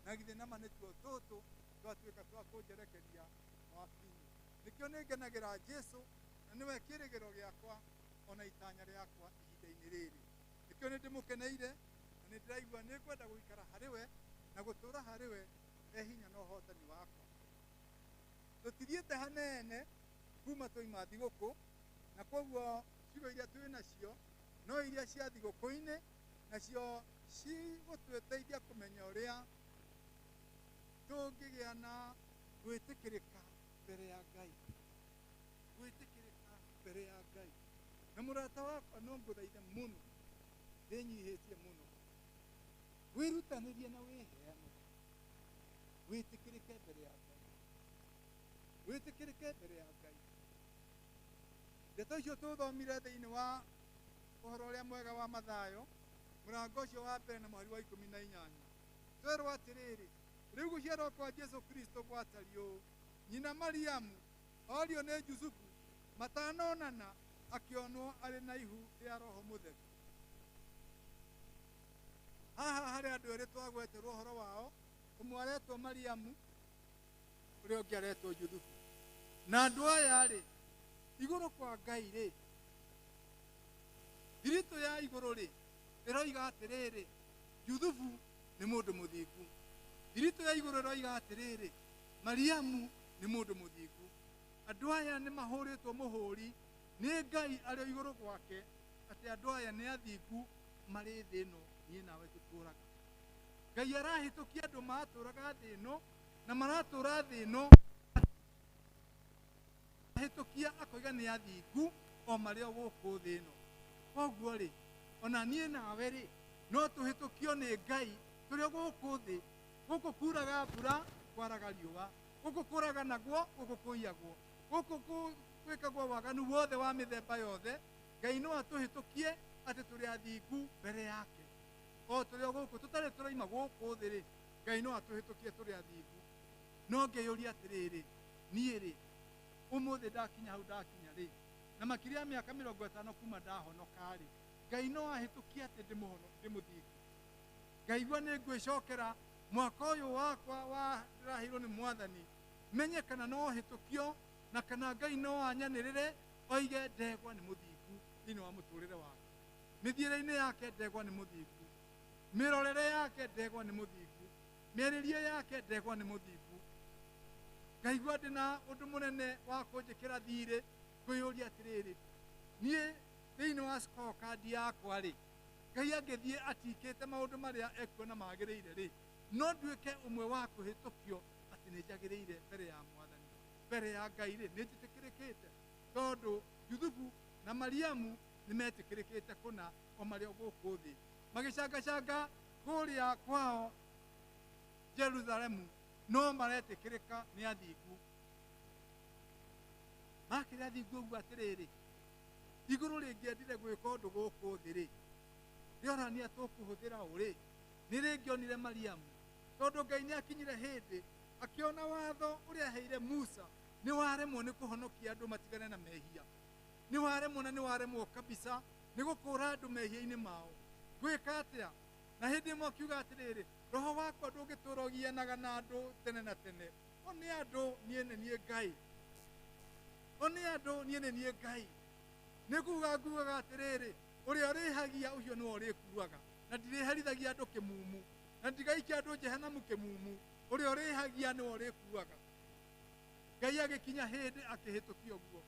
na githĩ nama nĩtuo tũtũ twatuĩka twa kũnjerekeria mwaki-inĩ nĩkĩo nĩ ngenagĩra Jesũ na nĩwe kĩĩrĩgĩrĩro gĩakwa ona itanya rĩakwa ihinda-inĩ rĩrĩ nĩkĩo nĩ ndĩmũkeneire na nĩ ndĩraigua nĩ ngwenda gũikara harĩ we na gũtũũra harĩ we e hinya na ũhotani wakwa. Tũtithiĩte hanene kuma twaima thigũkũ na koguo ciugo iria twĩ nacio no iria cia thigũkũ-inĩ nacio cigũtũteithia kũmenya ũrĩa tũngĩgĩa na gwĩtĩkĩrĩka mbere ya Ngai gwĩtĩkĩrĩka mbere ya Ngai. Na mũrata wakwa no ngũthaithe mũno ndĩnyihĩtie mũno wĩrutanĩrie na wĩheane wĩtĩkĩrĩke mbere ya Ngai wĩtĩkĩrĩke mbere ya Ngai. Ndeto icio tũthomire thĩinĩ wa ũhoro ũrĩa mwega wa Mathayo mũrango ũcio wa mbere na mũhari wa 18 twerwo atĩrĩrĩ rĩu gũciarwo kwa Jesũ Kristo gwatariĩ ũũ nyina Mariamu orio nĩ Jusufu matanonana akĩonwo arĩ na ihu rĩa Roho Mũtheru. Haha harĩ andũ erĩ twagweterwo ũhoro wao ũmwe aretwo Mariamu ũrĩa ũngĩ aretwo Juthufu. Na andũ aya rĩ igũrũ kwa Ngai rĩ thiritũ ya igũrũ rĩ ĩroiga atĩrĩrĩ Juthufu nĩ mũndũ mũthingu thiritũ ya igũrũ ĩroiga atĩrĩrĩ Mariamu nĩ mũndũ mũthingu. Andũ aya nĩ mahũrĩtwo mũhũri nĩ Ngai arĩ o igũrũ gwake atĩ andũ aya nĩ athingu marĩ thĩ ĩno niĩ nawe tũtũraga. Ngai arahĩtũkia andũ matũraga thĩ ĩno na maratũra thĩ ĩno ahĩtũkia akoiga nĩ athingu o marĩ o gũkũ thĩ ĩno. Koguo rĩ ona niĩ nawe rĩ no tũhĩtũkio nĩ Ngai tũrĩ o gũkũ thĩ gũkũ kuraga mbura kwaraga riũa gũkũ kũraganagwo gũkũ kũiyagwo gũkũ gwĩkagwo waganu wothe wa mĩthemba yothe. Ngai no atũhĩtũkie atĩ tũrĩ athingu mbere yake o tũrĩ o gũkũ tũtarĩ tũraima gũkũ thĩ rĩ Ngai no atũhĩtũkie tũrĩ athingu. No ngeyũria atĩrĩrĩ niĩ rĩ ũmũthĩ ndakinya hau ndakinya rĩ na makĩria ya mĩaka 50 kuma ndahonoka rĩ Ngai no ahĩtũkie atĩ ndĩmũthingu. Ngaigua nĩ ngwĩcokera mwaka ũyũ wakwa wa ndĩraheirwo nĩ mwathani menye kana no hĩtũkio na kana Ngai no anyanĩrĩre oige ndegwa nĩ mũthingu thĩinĩ wa mũtũrĩre wake mĩthiĩre-inĩ yake ndegwa nĩ mũthingu mĩrorere yake ndegwa nĩ mũthingu mĩarĩrie yake ndegwa nĩ mũthingu. Ngaigua ndĩna ũndũ mũnene wa kũnjĩkĩra thirĩ kwĩyũria atĩrĩrĩ niĩ thĩinĩ wa scorecard yakwa rĩ Ngai angĩthiĩ atikĩte maũndũ marĩa ekuona magĩrĩire rĩ no nduĩke ũmwe wa kũhĩtũkio atĩ nĩ njagĩrĩire mbere ya mwathani mbere ya Ngai rĩ nĩ njĩtĩkĩrĩkĩte tondũ Juthufu na Mariamu nĩ metĩkĩrĩkĩte kũna o marĩ o gũkũ thĩ magĩcangacanga kũrĩa kwao Jerusalemu no maretĩkĩrĩka nĩ athingu. Makĩrĩ athingu ũguo atĩrĩrĩ igũrũ rĩngĩendire gwĩka ũndũ gũkũ thĩ rĩ rĩorania tũkũhũthĩra ũ rĩ nĩ rĩngĩonire Mariamu tondũ Ngai nĩ akinyire hĩndĩ akĩona watho ũrĩa aheire Musa nĩ waremwo nĩ kũhonokia andũ matigane na mehia nĩ waremwo na nĩ waremwo kabisa nĩ gũkũra andũ mehia-inĩ mao gwĩka atĩa na hĩndĩ ĩmwe akiuga atĩrĩrĩ roho wakwa ndũngĩtũra ũgianaga na andũ tene na tene o nĩ andũ niĩ nĩ niĩ Ngai o nĩ andũ niĩ nĩ niĩ Ngai nĩ kuga ngugaga atĩrĩrĩ ũrĩa ũrĩhagia ũcio nĩwe ũrĩkuaga na ndirĩherithagia andũ kĩmumu na ndigaikia andũ jehanamu kĩmumu ũrĩa ũrĩhagia nĩwe ũrĩkuaga. Ngai agĩkinya hĩndĩ akĩhĩtũkia ũguo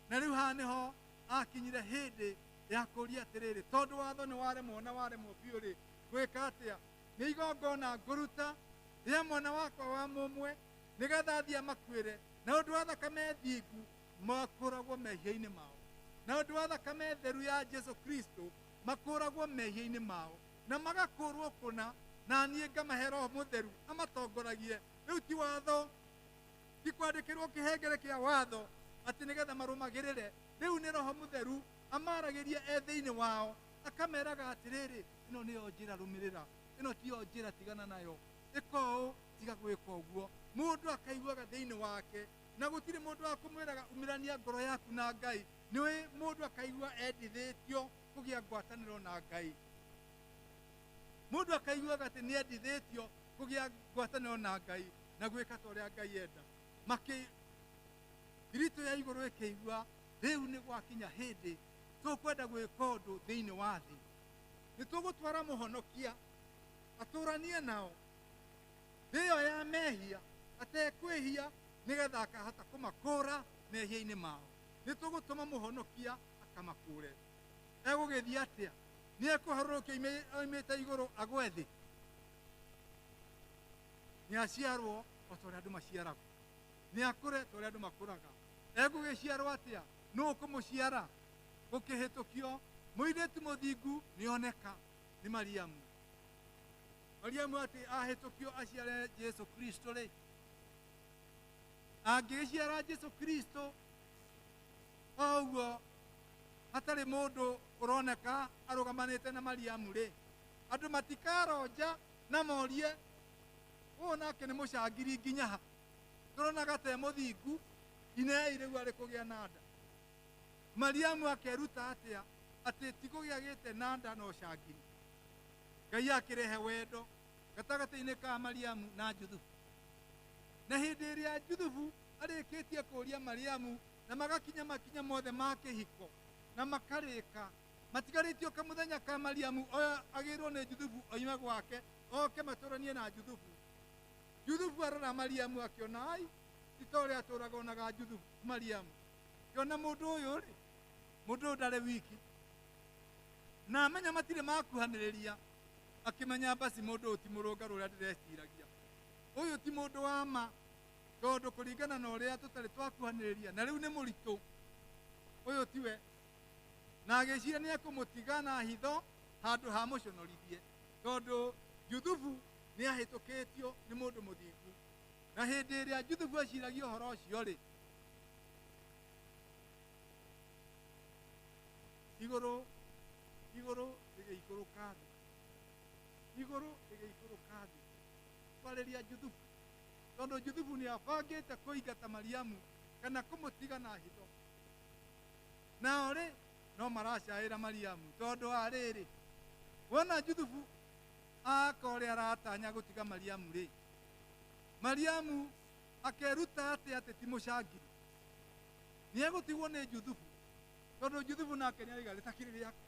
na rĩu haha nĩho akinyire hĩndĩ ya kũũria atĩrĩrĩ tondũ watho nĩ waremwo na waremwo biũ rĩ gwĩka atĩa nĩ igongona ngũruta rĩa mwana wakwa wa mũmwe nĩgetha athiĩ amakuĩre na ũndũ wa thakame thingu makũragwo mehia-inĩ mao na ũndũ wa thakame theru ya Jesũ Kristo makũragwo mehia-inĩ mao na magakũrwo kũna na niĩ ngamahe Roho Mũtheru amatongoragie. Rĩu ti watho Ti kwandĩkĩrwo kĩhengere kĩa watho atĩ nĩgetha marũmagĩrĩre. Rĩu nĩ Roho Mũtheru amaragĩria e thĩinĩ wao, akameraga atĩrĩrĩ, ĩno nĩyo njĩra rũmĩrĩra, ĩno tiyo njĩra tigana nayo, ĩka ũũ tiga gwĩka ũguo. Mũndũ akaiguaga thĩinĩ wake, na gũtirĩ mũndũ wa kũmwĩraga umĩrania ngoro yaku na Ngai. Nĩũĩ mũndũ akaigua endithĩtio kũgĩa ngwatanĩro na Ngai. Mũndũ akaiguaga atĩ nĩendithĩtio kũgĩa ngwatanĩro na Ngai na gwĩka ta ũrĩa Ngai enda. Makĩ thiritũ ya igũrũ ĩkĩigua rĩu nĩ gwakinya hĩndĩ tũkwenda gwĩka ũndũ thĩinĩ wa thĩ. Nĩ tũgũtwara mũhonokia atũranie nao thĩ ĩyo ya mehia, atekwĩhia, nĩgetha akahota kũmakũra mehia-inĩ mao. Nĩ tũgũtũma mũhonokia akamakũre. Egũgĩthiĩ atĩa? Nĩ ekũharũrũkio oimĩte igũrũ agwe thĩ? Nĩ aciarwo o ta ũrĩa andũ maciaragwo, nĩ akũre ta ũrĩa andũ makũraga. Egũgĩciarwo atĩa? Nũ ũkũmũciara? Gũkĩhĩtũkio mũirĩtu mũthingu nĩoneka nĩ Mariamu. Mariamu atĩ ahĩtũkio aciare Jesu Kristo rĩ, angĩgĩciara Jesu Kristo o ũguo hatarĩ mũndũ ũroneka arũgamanĩte na Mariamu rĩ, andũ matikaronja na morie ũyũ nake nĩ mũcangiri nginya ha, tũronaga te mũthingu, inei rĩu arĩ kũgĩa na nda. Mariamu akeruta atĩa atĩ ti kũgĩa gĩte na nda no ũcangiri? Ngai akĩrehe wendo gatagatĩ-inĩ ka Mariamu na Juthubu. Na hĩndĩ ĩrĩa Juthubu arĩkĩtie kũũria Mariamu na magakinya makinya mothe ma kĩhiko na makarĩka, matigarĩtio kamũthenya ka Mariamu agĩrwo nĩ Juthubu oime gwake oke matũranie na Juthubu. Juthubu arora Mariamu akĩona ai ti ta ũrĩa atũraga onaga Juthubu Mariamu. Akĩona mũndũ ũyũ rĩ, mũndũ ũyũ ndarĩ wiki, na amenya matirĩ makuhanĩrĩria, akĩmenya basi mũndũ ũyũ ti mũrũngarũ ũrĩa ndĩreciragia, ũyũ ti mũndũ wa ma, tondũ kũringana na ũrĩa tũtarĩ twakuhanĩrĩria na rĩu nĩ mũritũ, ũyũ tiwe. Na agĩciria nĩ ekũmũtiga na hitho handũ ha mũconorithie, tondũ Juthubu nĩ ahĩtũkĩtio nĩ mũndũ mũthingu. Na hĩndĩ ĩrĩa Juthubu eciragia ũhoro ũcio rĩ, igũrũ igũrũ rĩgĩikũrũka thĩ, igũrũ rĩgĩikũrũka thĩ kwarĩria Juthubu, tondũ Juthubu nĩ abangĩte kũingata Mariamu kana kũmũtiga na hitho. Nao rĩ no maracaĩra Mariamu, tondũ wa rĩrĩ, wona Juthubu aka ũrĩa aratanya gũtiga Mariamu rĩ, Mariamu akeruta atĩ atĩ ti mũcangiri, nĩ egũtigwo nĩ Juthubu, tondũ Juthubu nake nĩ araiga rĩtakĩrĩ rĩake,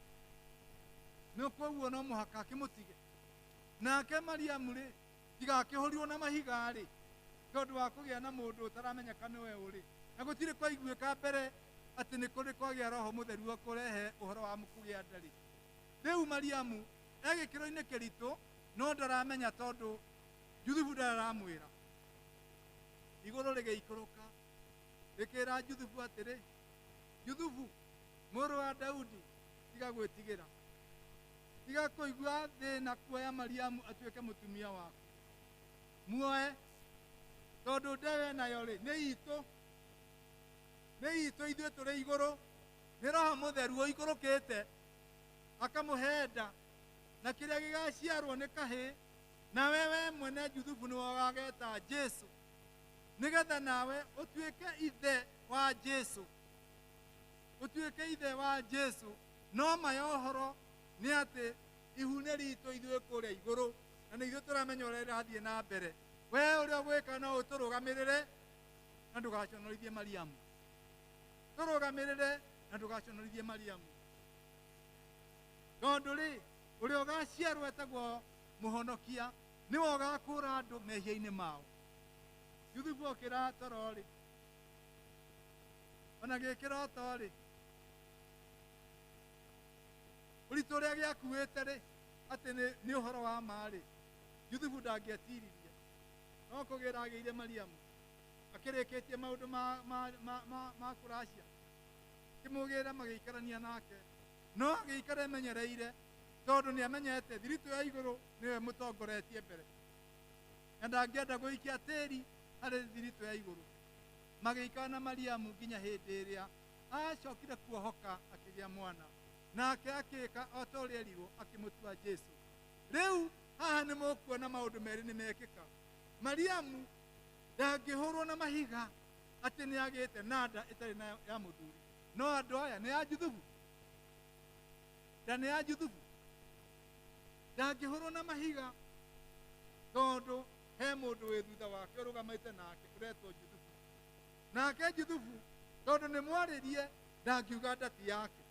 no koguo no mũhaka akĩmũtige. Nake Mariamu rĩ, tigakĩhũrirwo na mahiga rĩ, tondũ wa kũgĩa na mũndũ ũtaramenyeka nĩwe ũrĩ, na gũtirĩ kwaiguĩka mbere atĩ nĩ kũrĩ kwagĩa Roho Mũtheru wa kũrehe ũhoro wa kũgĩa nda rĩ. Rĩu Mariamu e gĩkĩro-inĩ kĩritũ, no ndaramenya tondũ Juthubu ndaramwĩra. Igũrũ rĩgĩikũrũka rĩkĩra Juthubu atĩrĩ, Juthubu mũrũ wa Daudi, tiga gwĩtigĩra, tiga kũigua thĩna kuoya Mariamu atuĩke mũtumia waku, muoe tondũ ndewe nayo rĩ nĩ itũ, nĩ itũ ithuĩ tũrĩ igũrũ, nĩ Roho Mũtheru ũikũrũkĩte akamũhe nda, na kĩrĩa gĩgaciarwo nĩ kahĩĩ, nawe we mwene Juthubu nĩwe ũgageta Jesu, nĩgetha nawe ũtuĩke ithe wa Jesu, ũtuĩke ithe wa Jesu. No ma ya ũhoro nĩ atĩ ihu nĩ ritũ ithuĩ kũrĩa igũrũ, na nĩ ithuĩ tũramenya ũrĩa ĩrathiĩ na mbere. We ũrĩa ũgwĩka no ũtũrũgamĩrĩre na ndũgaconorithie Mariamu, tũrũgamĩrĩre na ndũgaconorithie Mariamu, tondũ rĩ ũrĩa ũgaciarwo etagwo mũhonokia, nĩwe ũgakũra andũ mehia-inĩ mao. Juthubu okĩra toro rĩ, ona gĩkĩroto rĩ, ũritũ ũrĩa gĩakuĩte rĩ, atĩ nĩ ũhoro wa ma rĩ, Juthubu ndangĩetiririe, no kũgĩra agĩire Mariamu akĩrĩkĩtie maũndũ ma kũracia, kĩmũgĩra magĩikarania nake, no agĩikara emenyereire, tondũ nĩ amenyete thiritũ ya igũrũ nĩwe mũtongoretie mbere, na ndangĩenda gũikia tĩri harĩ thiritũ ya igũrũ. Magĩikara na Mariamu nginya hĩndĩ ĩrĩa acokire kuohoka akĩgĩa mwana. Nake akĩĩka o ta ũrĩa erirwo, akĩmũtua Jesũ. Rĩu haha nĩ mũkuona maũndũ merĩ nĩ mekĩka. Mariamu ndangĩhũrwo na mahiga atĩ nĩ agĩte na nda ĩtarĩ na ya mũthuri. No andũ aya nĩ a Juthubu. Nda nĩ ya Juthubu. Ndangĩhũrwo na mahiga tondũ he mũndũ wĩ thutha wake ũrũgamĩte nake ũretwo Juthubu. Nake Juthubu tondũ nĩ mwarĩrie ndangiuga ndati yake.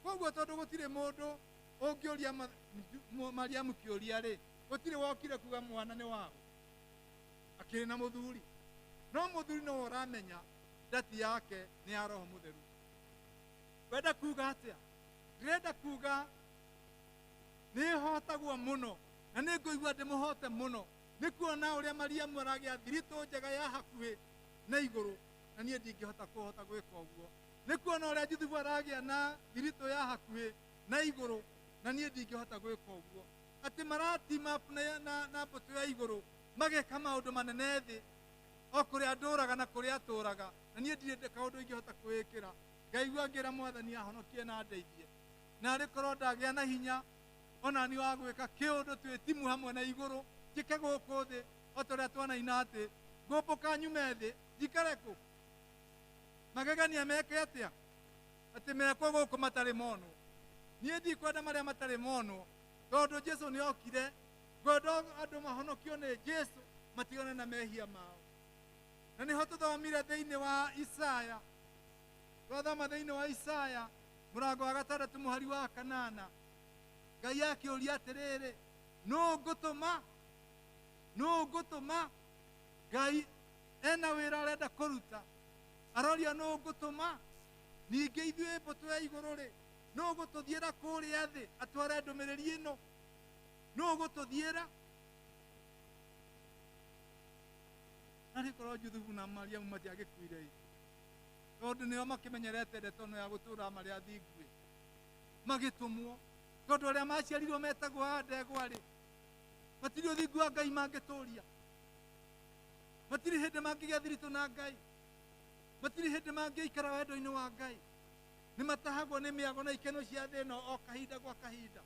Koguo tondũ gũtirĩ mũndũ ũngĩũria Mariamu kĩũria rĩ, gũtirĩ wokire kuga mwana nĩ waũ. Akĩrĩ na mũthuri. No mũthuri no ũramenya ndati yake nĩ ya Roho Mũtheru. Wenda kuga atĩa? Ndĩrenda kuga nĩ hotagwo mũno na nĩ ngũigua ndĩmũhote mũno nĩ kuona ũrĩa Mariamu aragĩa thiritũ njega ya hakuhĩ na igũrũ na niĩ ndingĩhota kũhota gwĩka ũguo. Nĩ kuona ũrĩa Juthubu aragĩa na thiritũ ya hakuhĩ na igũrũ na niĩ ndingĩhota gwĩka ũguo. Atĩ maratima na mbũtũ ya igũrũ mageka maũndũ manene thĩ o kũrĩa ndũraga na kũrĩa atũraga na niĩ ndirĩ kaũndũ ingĩhota kwĩĩkĩra. Ngaigua ngĩra Mwathani ahonokie na andeithie. Na arĩ korwo ndagĩa na hinya ona ni wa gwĩka kĩũndũ twĩ timu hamwe na igũrũ njĩke gũkũ thĩ o ta ũrĩa twanaina atĩ ngũmbũka nyume thĩ njikare kũ. Magegania meke atĩa? Atĩ mekwo gũkũ matarĩ monwo. Niĩ ndikwenda marĩa matarĩ monwo tondũ Jesũ nĩ okire ngwenda andũ mahonokio nĩ Jesũ matigane na mehia mao. Na nĩho tũthomire thĩinĩ wa Isaya. Twathoma thĩinĩ wa Isaya mũrango wa 6 mũhari wa 8. Ngai akĩũria atĩrĩrĩ, nũ ngũtũma? Nũ ngũtũma? Ngai ena wĩra arenda kũruta. Aroria nũ ngũtũma? Ningĩ ithuĩ mbũtũ ya igũrũ rĩ, nũ gũtũthiĩra kũrĩa thĩ atware ndũmĩrĩri ĩno? Nũ gũtũthiĩra? Na nĩ korwo Juthubu na Mariamu matiagĩkuire ĩ, tondũ nĩo makĩmenyerete ndeto ĩno ya gũtũũra marĩ athingu ĩ, magĩtũmwo tondũ arĩa maciarirwo metagwo a ndegwa rĩ, matirĩ ũthingu wa Ngai mangĩtũria. Matirĩ hĩndĩ mangĩgĩa thiritũ na Ngai. Matirĩ hĩndĩ mangĩikara wendo-inĩ wa Ngai. Nĩ matahagwo nĩ mĩago na ikeno cia thĩ ĩno o kahinda gwa kahinda.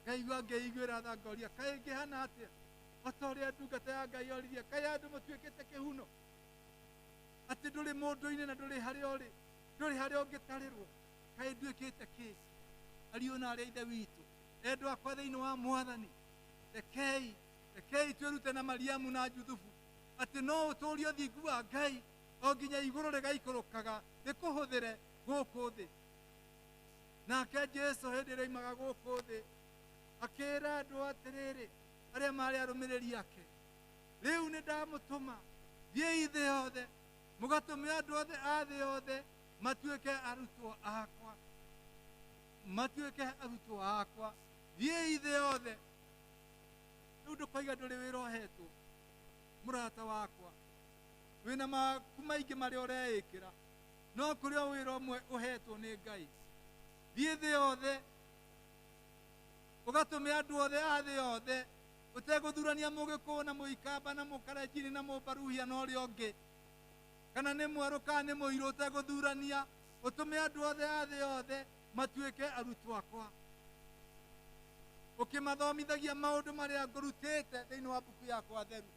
Ngaigua ngĩiguĩra tha ngoria, kaĩ ngĩhana atĩa? O ta ũrĩa ndungata ya Ngai yoririe, kaĩ andũ matuĩkĩte kĩhuno? Atĩ ndũrĩ mũndũ-inĩ na ndũrĩ harĩa ũrĩ, ndũrĩ harĩa ũngĩtarĩrwo. Kaĩ nduĩkĩte kĩ? Ariũ na arĩa ithe witũ, endwa akwa thĩinĩ wa Mwathani, rekei twĩrute na Mariamu na Juthubu atĩ no ũtũũrie ũthingu wa Ngai o nginya igũrũ rĩgaikũrũkaga rĩkũhũthĩre gũkũ thĩ. Nake Jesũ hĩndĩ ĩrĩa oimaga gũkũ thĩ akĩĩra andũ atĩrĩrĩ, arĩa marĩ arũmĩrĩri ake, rĩu nĩ ndamũtũma thiĩi thĩ yothe mũgatũme andũ othe a thĩ yothe matuĩke arutwo akwa. Matuĩke arutwo akwa. Thiĩi thĩ yothe. Rĩu ndũkoiga ndũrĩ wĩra ũhetwo, mũrata wakwa. Wĩna maku maingĩ marĩa ũreĩkĩra, no kũrĩ o wĩra ũmwe ũhetwo nĩ Ngai. Thiĩ thĩ yothe ũgatũme andũ othe a thĩ yothe ũtegũthurania mũgĩkũyũ na mũikamba na mũkarenjini na mũmbaruhia na ũrĩa ũngĩ, kana nĩ mwerũ kana nĩ mũirũ, ũtegũthurania, ũtũme andũ othe a thĩ yothe matuĩke arutwo akwa, ũkĩmathomithagia maũndũ marĩa ngũrutĩte thĩinĩ wa mbuku yakwa theru,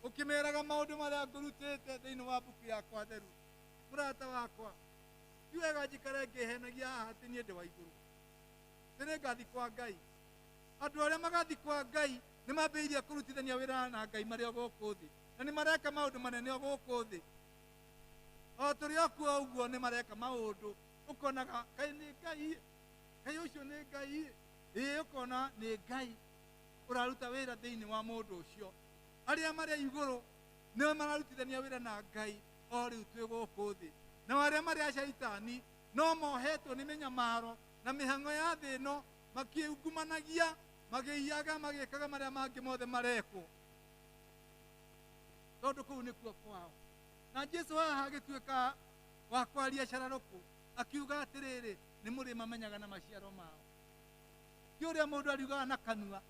ũkĩmeraga maũndũ marĩa ngũrutĩte thĩinĩ wa mbuku yakwa theru. Mũrata wakwa, ti wega njikare ngĩhenagia haha atĩ niĩ ndĩ wa igũrũ, nĩ ngathi kwa Ngai. Andũ arĩa magathi kwa Ngai nĩ mambĩrĩirie kũrutithania wĩra na Ngai marĩ o gũkũ thĩ, na nĩ mareka maũndũ manene o gũkũ thĩ. O tũrĩ o kuo ũguo nĩ mareka maũndũ ũkonaga kaĩ nĩ Ngai, kaĩ ũcio nĩ Ngai, ĩĩ ũkona nĩ Ngai ũraruta wĩra thĩinĩ wa mũndũ ũcio. Arĩa marĩ igũrũ nĩo mararutithania wĩra na Ngai o rĩu twĩ gũkũ thĩ, nao arĩa marĩ a caitani no mohetwo nĩ mĩnyamaro na mĩhang'o ya thĩ ĩno, makĩungumanagia, magĩiyaga, magĩkaga marĩa mangĩ mothe marekwo, tondũ kũu nĩkuo kwao. Na Jesũ haha agĩtuĩka wa kwaria cararũkũ, akiuga atĩrĩrĩ, nĩ mũrĩmamenyaga na maciaro mao. Ti ũrĩa mũndũ ariugaga na kanua,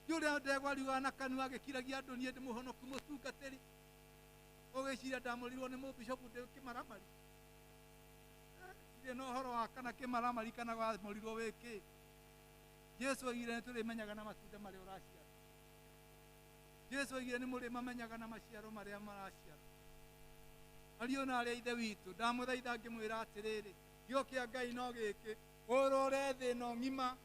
ti ũrĩa ndegwa ariugaga na kanua agĩkiragia andũ niĩ ndĩ mũhonoku mũtungatĩri, Ũgĩciria ndamũrirwo nĩ mũbishopu ndĩ kĩmaramari. Ndirĩ na ũhoro wa kana kĩmaramari kana wamũrirwo wĩ kĩ. Jesu oigire nĩ tũrĩmenyaga na matunda marĩa ũraciara. Jesu oigire nĩ mũrĩmamenyaga na maciaro marĩa maraciara. Ariũ na arĩa ithe witũ, ndamũthaitha ngĩmwĩra atĩrĩrĩ, gĩo kĩa Ngai no gĩkĩ, ũrore thĩ ĩno ng'ima,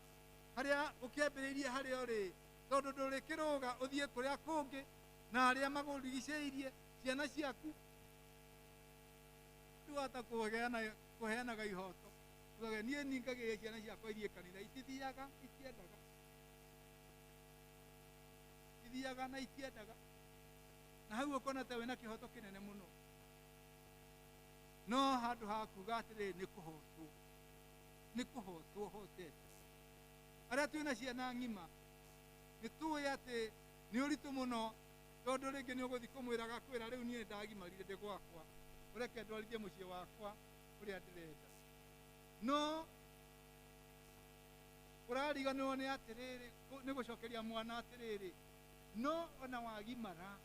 harĩa ũkĩambĩrĩirie harĩa ũrĩ, tondũ ndũrĩ kĩrũga ũthiĩ kũrĩa kũngĩ na arĩa magũrigicĩirie ciana ciaku. Rĩu hata kũheanaga ihoto. Ugage niĩ ningagĩrĩria ciana ciakwa ithiĩ kanitha, itithiaga, itiendaga. Ithiaga na itiendaga. Na hau ũkona ta wĩna kĩhoto kĩnene mũno. No handũ ha kuga atĩrĩrĩ nĩ kũhotwo. Nĩ kũhotwo hotete. Arĩa twĩna ciana ng'ima, nĩ tũĩ atĩ nĩ ũritũ mũno, tondũ rĩngĩ nĩ ũgũthiĩ kũmwĩra agakwĩra rĩu niĩ ndagimarire ndĩ gwakwa, ũreke ndwarithie mũciĩ wakwa ũrĩa ndĩrenda. No ũrariganĩrwo nĩ atĩrĩrĩ, nĩ gũcokeria mwana atĩrĩrĩ, no ona wagimara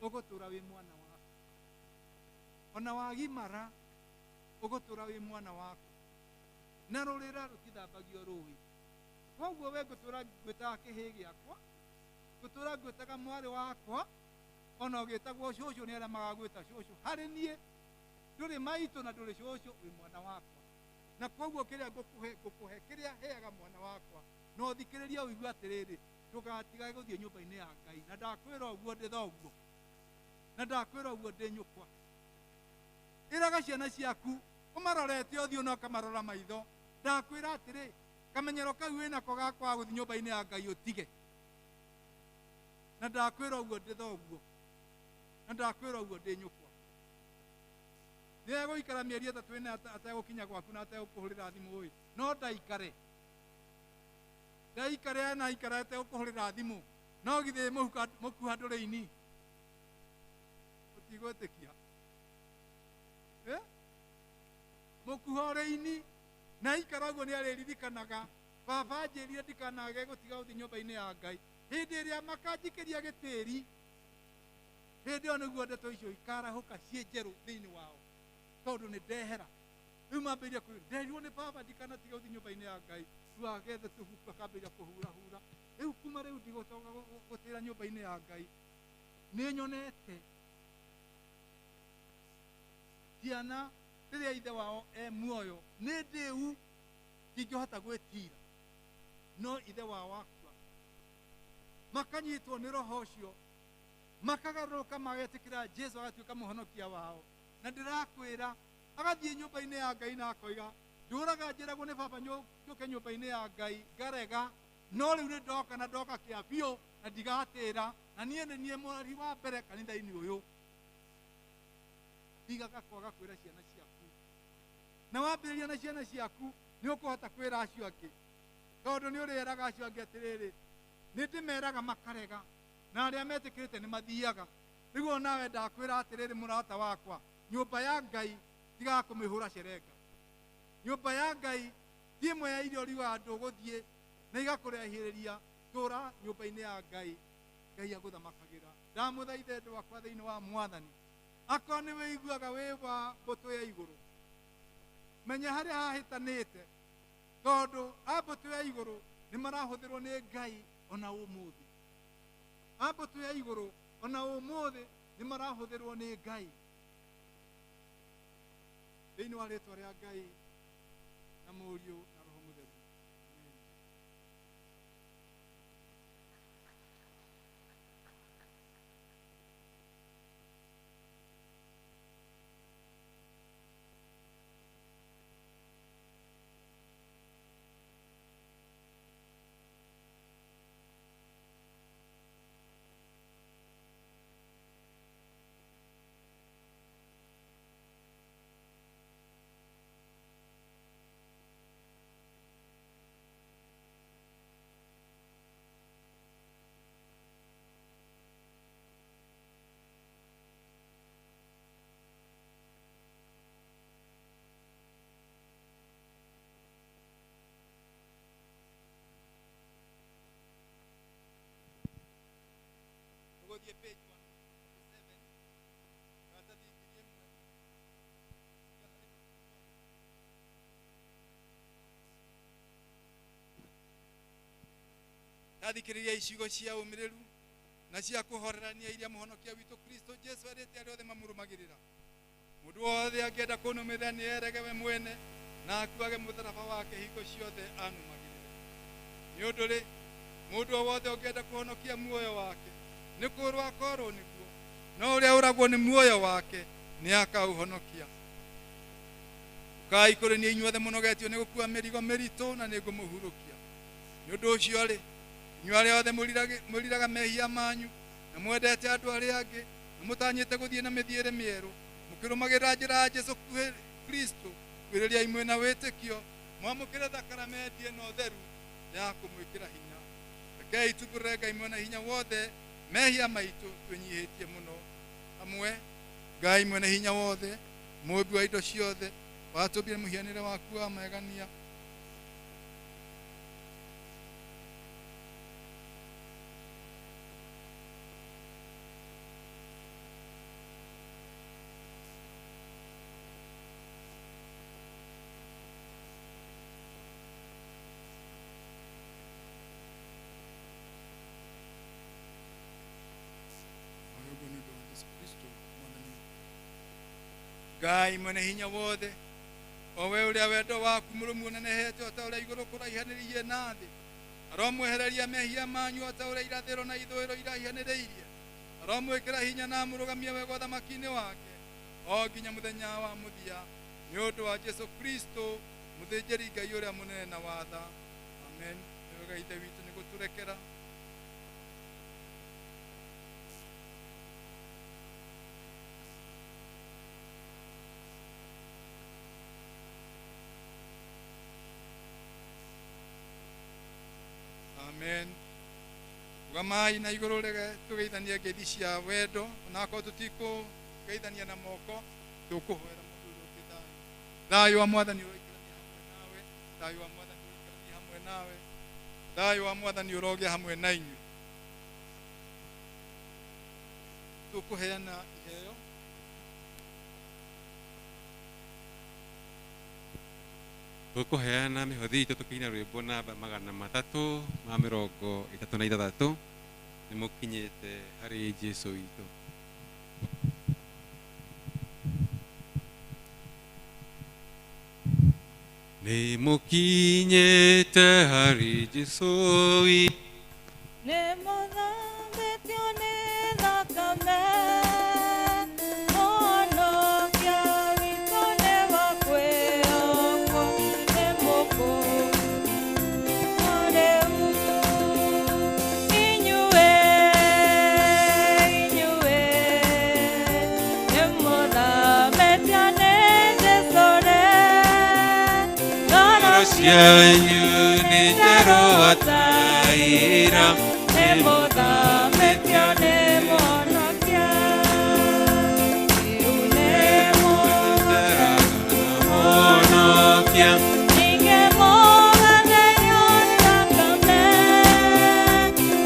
ũgũtũra wĩ mwana waku. Ona wagimara ũgũtũra wĩ mwana waku. Na rũrĩra rũtithambagio rũĩ. Koguo we ngũtũra ngwĩtaga kĩhĩĩ gĩakwa, ngũtũra ngwĩtaga mwarĩ wakwa, ona ũgĩtagwo cũcũ nĩ arĩa magagwĩta cũcũ. Harĩ niĩ ndũrĩ maitũ na ndũrĩ cũcũ, wĩ mwana wakwa. Na koguo kĩrĩa ngũkũhe, ngũkũhe kĩrĩa heaga mwana wakwa. No thikĩrĩria ũigue atĩrĩrĩ, ndũgatigage gũthiĩ nyũmba-inĩ ya Ngai. Na ndakwĩra ũguo ndĩ thoguo. Na ndakwĩra ũguo ndĩ nyũkwa. Ĩraga ciana ciaku, ũmarorete ũthiũ na ũkamarora maitho. Ndakwĩra atĩrĩ, kamenyero kau wĩnako ga kwaga gũthiĩ nyũmba-inĩ ya Ngai ũtige. Na ndakwĩra ũguo ndĩ thoguo. Na ndakwĩra ũguo ndĩ nyũkwa. Nĩ egũikara mĩeri ĩtatũ ĩna ategũkinya gwaku na ategũkũhũrĩra thimũ ĩ. No ndaikare. Ndaikare na aikara ategũkũhũrĩra thimũ. No githĩ mũkuha ndũrĩ ini. Ũtigwĩtĩkia. Mũkuha ũrĩ ini. Na aikara ũguo nĩ arĩririkanaga. Baba anjĩrire ndikanage gũtiga gũthiĩ nyũmba-inĩ ya Ngai. Hĩndĩ ĩrĩa makanjikĩria gĩtĩri, hĩndĩ ĩyo nĩguo ndeto icio ikarahũka ciĩ njerũ thĩinĩ wao. Tondũ nĩ ndehera. Rĩu mambĩrĩria kwĩra, nderirwo nĩ baba ndikanatige gũthiĩ nyũmba-inĩ ya Ngai. Rĩu agethe tũbuku akambĩrĩria kũhurahura. Rĩu kuma rĩu ndigũcoka gũtĩra nyũmba-inĩ ya Ngai. Nĩ nyonete ciana rĩrĩa ithe wao e muoyo, nĩ ndĩu ndingĩhota gwĩtira. No ithe wao akua, makanyitwo nĩ roho ũcio, makagarũrũka magetĩkĩra Jesu agatuĩka mũhonokia wao. Na ndĩrakwĩra agathiĩ nyũmba-inĩ ya Ngai na akoiga, ndũraga njĩragwo nĩ baba njũke nyũmba-inĩ ya Ngai ngarega, no rĩu nĩ ndoka na ndoka kĩa biũ na ndigatĩra, na niĩ nĩ niĩ mweri wa mbere kanitha-inĩ ũyũ. Tigaga kwaga kwĩra ciana ciaku. Na wambĩrĩria na ciana ciaku nĩ ũkũhota kwĩra acio angĩ, tondũ nĩ ũrĩeraga acio angĩ atĩrĩrĩ, nĩ ndĩmeraga makarega, na arĩa metĩkĩrĩte nĩ mathiaga. Rĩu onawe ndakwĩra atĩrĩrĩ, mũrata wakwa, nyũmba ya Ngai tigaga kũmĩhũra cerenga. Nyũmba ya Ngai ti ĩmwe ya iria ũriugaga ndũgũthiĩ na igakũrehĩrĩria. Tũra nyũmba-inĩ ya Ngai, Ngai agũthamakagĩra. Ndamũthaithe andũ akwa thĩinĩ wa Mwathani, akorwo nĩ wĩiguaga wĩ wa mbũtũ ya igũrũ, menya harĩa hahĩtanĩte, tondũ a mbũtũ ya igũrũ nĩ marahũthĩrwo nĩ Ngai ona ũmũthĩ. A mbũtũ ya igũrũ ona ũmũthĩ nĩ marahũthĩrwo nĩ Ngai. Thĩinĩ wa rĩtwa rĩa Ngai na Mũriũ na Roho Mũtheru. Amen. Tũgũthiĩ page 157. Tathikĩrĩria icigo cia ũmĩrĩru na cia kũhorerania iria mũhonokia witũ Kristo Jesu erĩte arĩa othe mamũrũmagĩrĩra. Mũndũ wothe angĩenda kũnũmĩrĩra nĩ erege we mwene na akuage mũtharaba wake hingo ciothe anũmagĩrĩre. Nĩ ũndũ rĩ, mũndũ o wothe ũngĩenda kũhonokia muoyo wake nĩ kũũrwo akorwo nĩguo, no ũrĩa ũragwo nĩ muoyo wake nĩ akauhonokia. Ũkai kũrĩ niĩ inyuothe mũnogetio nĩ gũkua mĩrigo mĩritũ na nĩ ngũmũhurũkia. Nĩ ũndũ ũcio rĩ, inyuĩ arĩa othe mwĩriraga mehia manyu na mwendete andũ arĩa angĩ na mũtanyĩte gũthiĩ na mĩthiĩre mĩerũ mũkĩrũmagĩrĩra njĩra ya Jesu Kristo, kwĩrĩriai mwĩna wĩtĩkio mwamũkĩre thakaramenti ĩno theru ya kũmwĩkĩra hinya. Rekei tubũrĩre Ngai mwene hinya wothe mehia maitũ twĩnyihĩtie mũno. Hamwe Ngai mwene hinya wothe, mũũmbi wa indo ciothe, watũmbire mũhianĩre waku wa magegania. Ũguo nĩ ũndũ wa Jesu Kristo mwathani witũ. Ngai mwene hinya wothe, o we ũrĩa wendo waku mũrũmu ũnenehete o ta ũrĩa igũrũ kũraihanĩrĩirie na thĩ, aromwehereria mehia manyu o ta ũrĩa irathĩro na ithũĩro iraihanĩrĩirie. Aromwĩkĩra hinya na amũrũgamie wega ũthamaki-inĩ wake o nginya mũthenya wa mũthia, nĩ ũndũ wa Jesu Kristo mũthĩnjĩri Ngai ũrĩa mũnene na watha. Amen. Nĩ wega Ithe witũ nĩ gũtũrekera. Amen. Rugamai na igũrũ rege tũgeithanie ngeithi cia wendo, onakorwo tũtikũgeithania na moko, tũkũhoera mũndũ ũrĩa ũngĩ thayũ. Thayũ wa Mwathani ũroikarania hamwe nawe, thayũ wa Mwathani ũroikarania hamwe nawe, thayũ wa Mwathani ũrogĩa hamwe na inyuĩ. Tũkũheana iheo. Tũkũheana mĩhothi itũ tũkĩina rwĩmbo namba 336 nĩ mũkinyĩte harĩ Jesu witũ. Nĩ mũkinyĩte harĩ Jesu witũ. Nĩ mũthambĩtio nĩ thakame, Mũhonokia witũ nĩ wa kwĩhokwo, nĩ mũkũũrĩu. Inyuĩ, inyuĩ, nĩ mũthambĩtio nĩ Jesũ rĩ, ngoro cianyu nĩ njerũ ta ira, nĩ mũthambĩtio nĩ Mũhonokia. Rĩu nĩ Mũhonokia. Ningĩ mũgatherio nĩ thakame,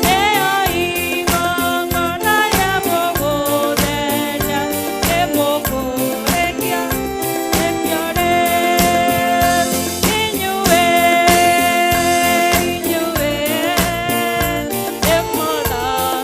nĩyo igongona rĩa mũgũtheria, nĩ mũkũrĩkia nĩkĩo rĩu. Inyuĩ, inyuĩ, nĩ mũthambĩtio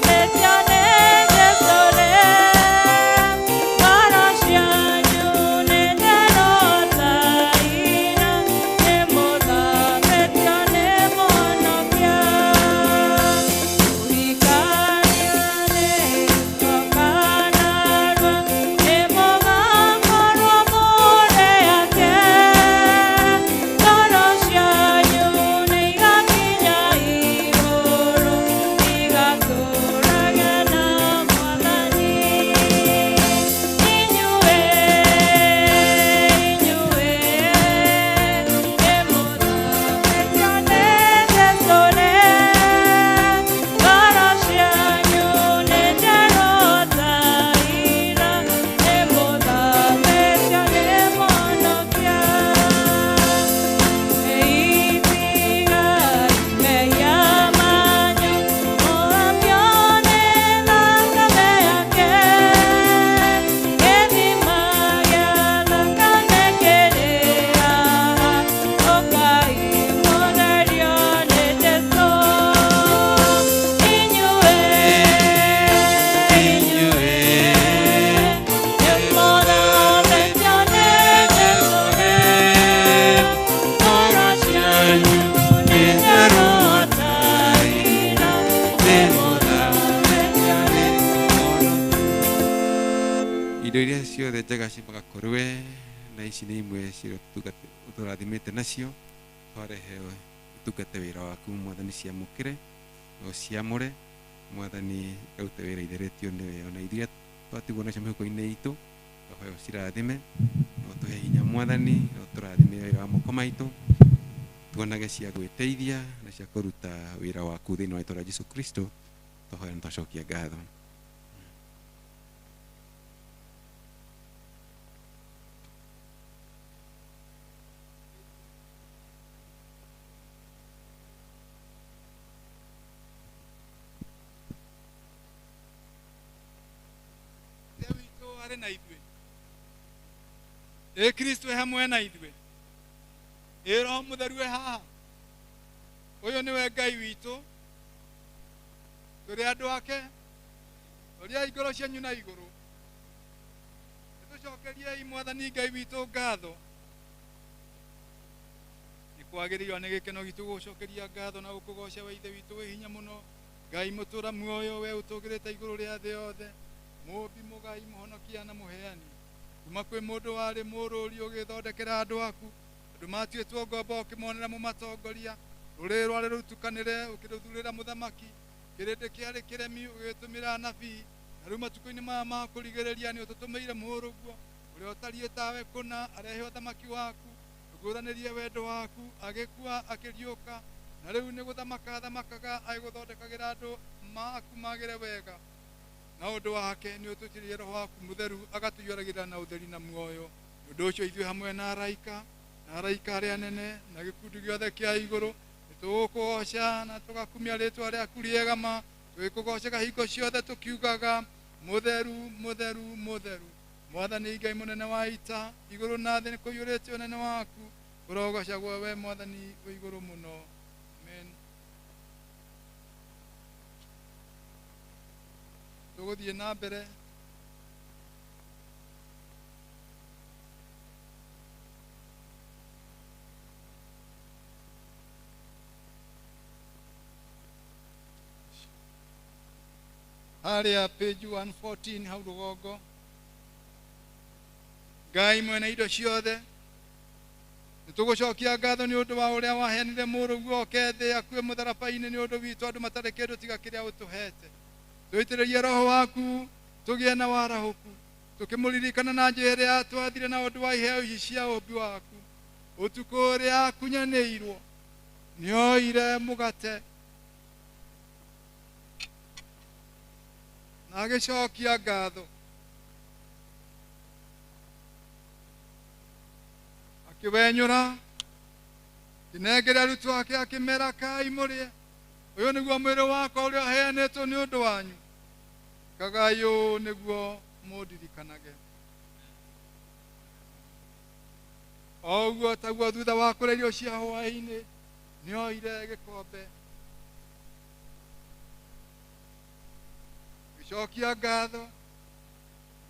Ciumaga kũrĩ we na ici nĩ imwe ciria ũtũrathimĩte nacio twarehe ũtungate wĩra waku mwathani ciamũkĩre na ũciamũre mwathani ĩrute wĩra itheretio nĩwe ona ithuĩ twatigwo nacio mĩhuko-inĩ itũ twahoya ũcirathime na ũtũhe hinya mwathani na ũtũrathime wĩra wa moko maitũ tuonage cia gwĩteithia na cia kũruta wĩra waku thĩinĩ wa rĩĩtwa rĩa Jesũ Kristo twahoya na twacokia ngatho. Ithe witũ arĩ na ithuĩ ĩ Kristo e hamwe na ithuĩ ĩ Roho Mũtheru e haha ũyũ nĩwe Ngai witũ tũrĩ andũ ake ũriai ngoro cianyu na igũrũ nĩtũcokeriei Mwathani Ngai witũ ngatho nĩ kwagĩrĩirwo nĩ gĩkeno gitũ gũcokeria ngatho na gũkũgoca we Ithe witũ wĩ hinya mũno Ngai mũtũra muoyo we ũtũgĩrĩte igũrũ rĩa thĩ yothe mũũmbi mũgai mũhonokia na mũheani kuma kwĩ mũndũ warĩ mũrũri ũgĩthondekera andũ aku andũ matuĩtwo ngombo ũkĩmonera mũmatongoria rũrĩrĩ rwarĩ rũtukanĩre ũkĩrũthurĩra mũthamaki kĩrĩndĩ kĩarĩ kĩremi ũgĩtũmĩra anabii na rĩu matukũ-inĩ maya ma kũrigĩrĩria nĩ ũtũtũmĩire mũrũguo ũrĩa ũtariĩ tawe kũna arehe ũthamaki waku ũguũranĩrie wendo waku agĩkua akĩriũka na rĩu nĩ gũthamaka athamakaga agĩgũthondekagĩra andũ maku magĩre wega na ũndũ wake nĩ ũtũitĩrĩrie roho waku mũtheru agatũiyũragĩrĩra na ũtheri na muoyo nĩ ũndũ ũcio ithuĩ hamwe na araika na araika arĩa anene na gĩkundi gĩothe kĩa igũrũ nĩtũgũkũgoca na tũgakumia rĩtwa rĩaku rĩega ma tũgĩkũgocaga hingo ciothe tũkiugaga mũtheru mũtheru mũtheru Mwathani Ngai mũnene wa ita igũrũ na thĩ nĩ kũiyũrĩte ũnene waku ũrogocagwo we Mwathani wĩ igũrũ mũno. Amen. Tũgũthiĩ na mbere harĩa page 114 hau rũgongo. Ngai mwene indo ciothe nĩtũgũcokia ngatho nĩ ũndũ wa ũrĩa waheanire mũrũguo oke thĩ akue mũtharaba-inĩ nĩ ũndũ witũ andũ matarĩ kĩndũ tiga kĩrĩa ũtũhete. Tũitĩrĩrie roho waku tũgĩe na warahũku tũkĩmũririkana na njĩra ĩrĩa atwathire na ũndũ wa iheo ici cia ũũmbi waku. Ũtukũ ũrĩa akunyanĩirwo nĩoire mũgate na agĩcokia ngatho akĩwenyũra akĩnengera arutwo ake akĩmera kai mũrĩe ũyũ nĩguo mwĩrĩ wakwa ũrĩa ũheanĩtwo nĩ ũndũ wanyu kagai ũũ nĩguo mũndirikanage. O ũguo taguo thutha wa kũrĩa irio cia hwaĩ-inĩ nĩoire gĩkombe agĩcokia ngatho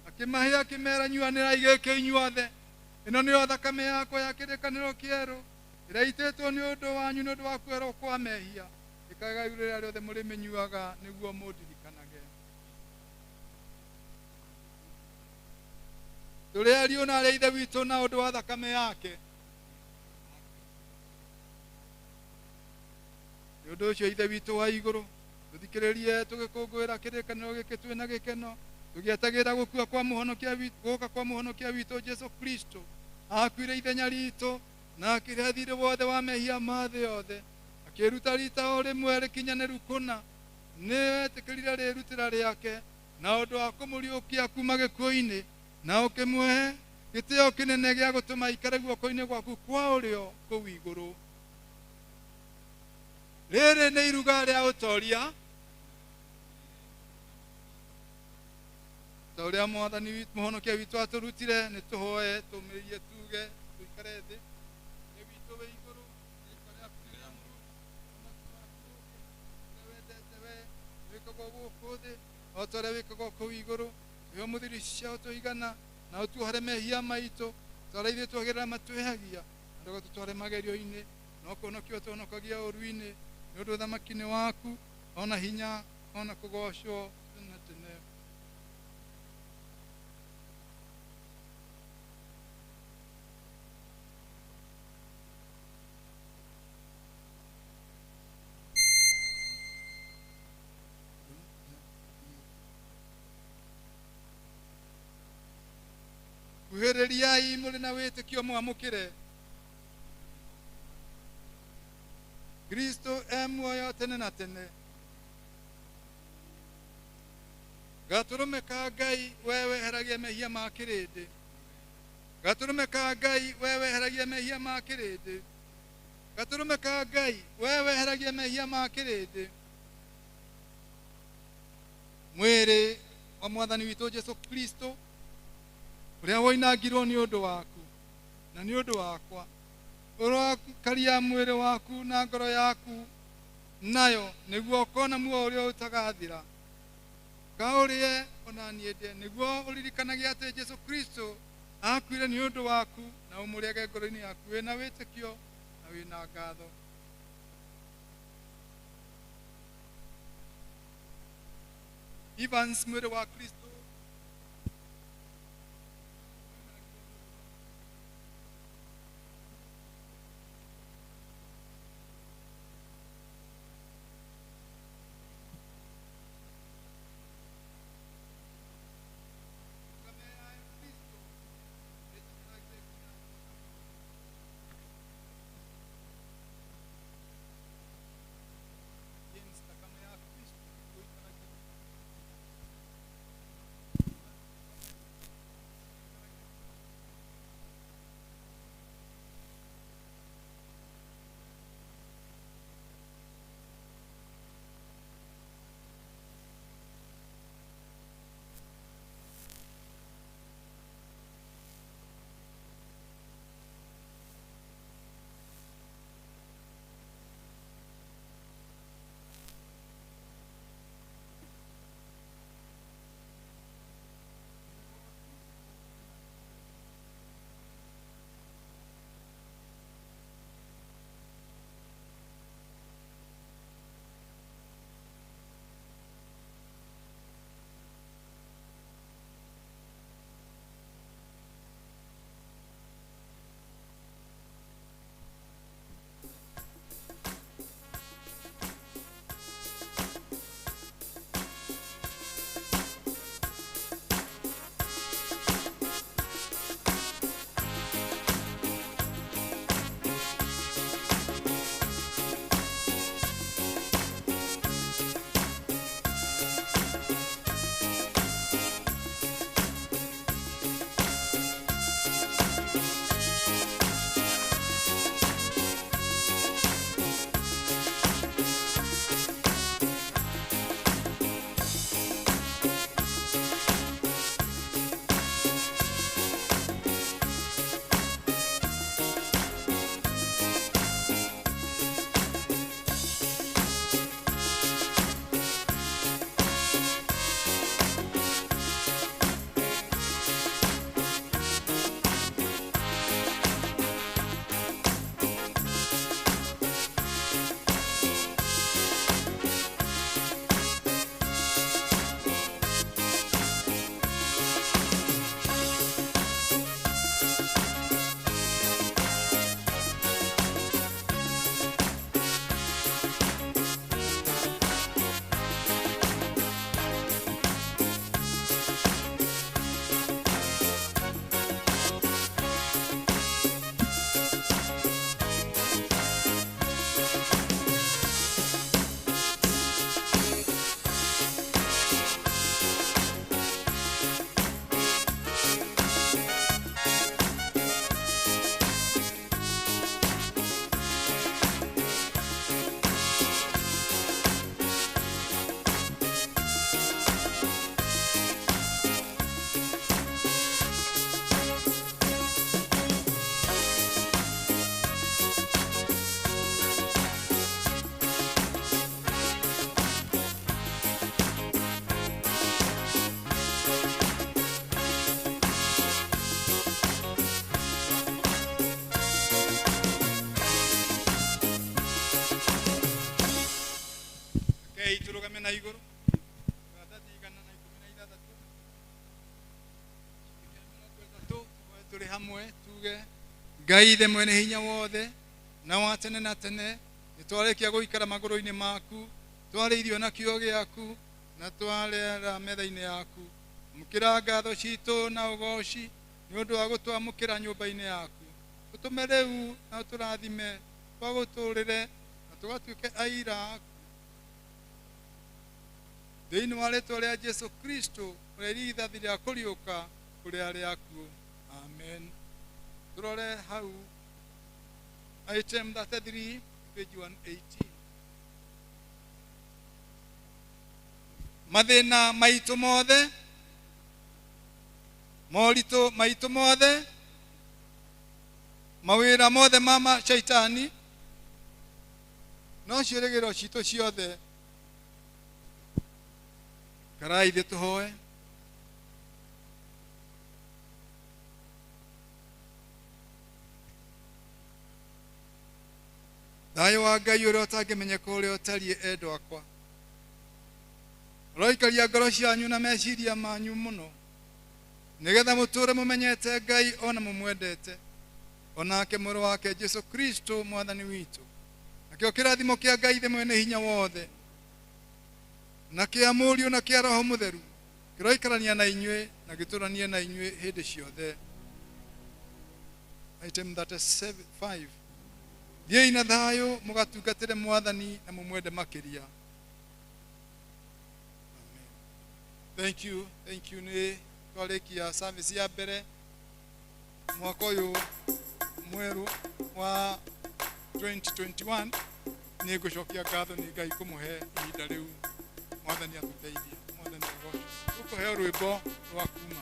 akĩmahe akĩmera nyuanĩrai gĩkĩ inyuothe ĩno nĩyo thakame yakwa ya kĩrĩkanĩro kĩerũ ĩrĩa ĩitĩtwo nĩ ũndũ wanyu nĩ ũndũ wa kwerwo kwa mehia ĩkagai rĩrĩa rĩothe mũrĩmĩnyuaga nĩguo mũndirikanage. Tũrĩ ariũ na arĩ Ithe witũ na ũndũ wa thakame yake. Nĩ ũndũ ũcio Ithe witũ wa igũrũ tũthikĩrĩrie tũgĩkũngũĩra kĩrĩkanĩro gĩkĩ twĩ na gĩkeno tũgĩetagĩrĩra gũkua kwa mũhonokia witũ gũka kwa mũhonokia witũ Jesũ Kristo akuire ithenya ritũ na akĩrĩha thiirĩ wothe wa mehia ma thĩ yothe akĩruta rita o rĩmwe rĩkinyanĩru kũna nĩwetĩkĩrire rĩrutĩra rĩake na ũndũ wa kũmũriũkia kuma gĩkuũ-inĩ na ũkĩmũhe gĩtĩo kĩnene gĩa gũtũma aikare guoko-inĩ gwaku kwa ũrĩo kũu igũrũ. Rĩrĩ nĩ iruga rĩa ũtoria ta ũrĩa Mwathani mũhonokia witũ atũrutire nĩtũhoe tũmĩrĩrie tuge tũikare thĩ. Ithe witũ wĩ igũrũ rĩĩtwa rĩaku nĩrĩamũrwo ũthamaki waku ũũke ũrĩa wendete we wĩkagwo gũkũ thĩ o ta ũrĩa wĩkagwo kũu igũrũ. Tũhe ũmũthĩ irio ici cia ũtũigana na ũtuohere mehia maitũ ta ũrĩa ithuĩ tuohagĩrĩra matwĩhagia na ndũgatũtware magerio-inĩ no kũhonokia ũtũhonokagia ũũru-inĩ nĩ ũndũ ũthamaki nĩ waku ona hinya ona kũgocwo tene na tene. Kuhĩrĩriai mũrĩ na wĩtĩkio mwamũkĩre. Kristo e muoyo tene na tene. Gatũrũme ka Ngai we weheragia mehia ma kĩrĩndĩ. Gatũrũme ka Ngai we weheragia mehia ma kĩrĩndĩ. Gatũrũme ka Ngai we weheragia mehia ma kĩrĩndĩ. Mwĩrĩ wa Mwathani witũ Jesu Kristo ũrĩa woinangirwo nĩ ũndũ waku na nĩ ũndũ wakwa, ũrokaria mwĩrĩ waku na ngoro yaku nayo nĩguo ũkona muoyo ũrĩa ũtagathira. Kaũrĩe ona niĩ ndĩe nĩguo ũririkanage atĩ Jesu Kristo akuire nĩ ũndũ waku na ũmũrĩage ngoro-inĩ yaku wĩna wĩtĩkio na wĩna ngatho. Evans, mwĩrĩ wa Kristo. Rekei tũrũgame na igũrũ maratathi 116 30 tũrĩ hamwe tuge Ngai ithe mwene hinya wothe na wa tene na tene, nĩtwarĩkia gũikara magũrũ-inĩ maku, twarĩa irio na kiugo gĩaku na twarĩra metha-inĩ yaku. Amũkĩra ngatho citũ na ũgoci nĩ Nĩ ũndũ wa gũtwamũkĩra nyũmba-inĩ yaku. Ũtũme rĩu na ũtũrathime twagũtũrĩre na tũgatuĩke aira aku. Thĩinĩ wa rĩtwa rĩa Jesu Kristo ũrĩa irigithathi rĩa kũriũka kũrĩ arĩa akuũ. Amen. Tũrore hau item 33 page 118. Mathĩna maitũ mothe, moritũ maitũ mothe, mawĩra mothe ma shaitani, no ciĩrĩgĩrĩro citũ ciothe. Karai ithuĩ tũhoe. Thayũ wa Ngai ũrĩa ũtangĩmenyeka ũrĩa ũtariĩ, endwa akwa, ũroikaria ngoro cianyu na meciria manyu mũno, nĩgetha mũtũre mũmenyete Ngai ona mũmwendete, onake mũrũ wake Jesu Kristo mwathani witũ. Nakĩo kĩrathimo kĩa Ngai ithe mwene hinya wothe, na kĩa Mũriũ na kĩa Roho Mũtheru kĩroikarania na inyuĩ na gĩtũranie na inyuĩ hĩndĩ ciothe. Item 35. Thiĩi na thayũ mũgatungatĩre mwathani na mũmwende makĩria. Amen. Thank you, thank you. Nĩ twarĩkia service ya mbere mwaka ũyũ mwerũ wa 2021. Nĩ ngũcokia ngatho nĩ Ngai kũmũhe ihinda rĩu. Mwathani atũteithie, mwathani agocwo. Tũkũheo rwĩmbo rwa kuma.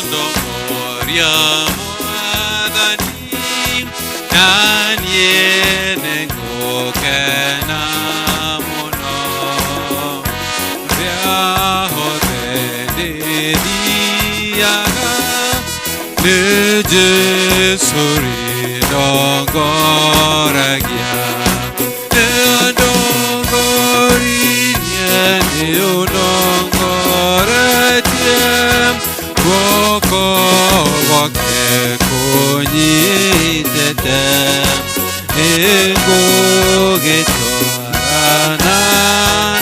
Ndekũndongoria mwathani, na niĩ nĩngũkena mũno. Rĩrĩa hothe ndĩthiaga, nĩ Jesũ rĩndongoragia. Nĩandongoririe, nĩũndongoretie, guoko gwake kũnyitĩte. Nĩngũgĩtwarana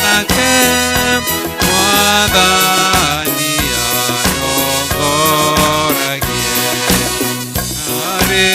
nake, mwathani andongoragie. Arĩ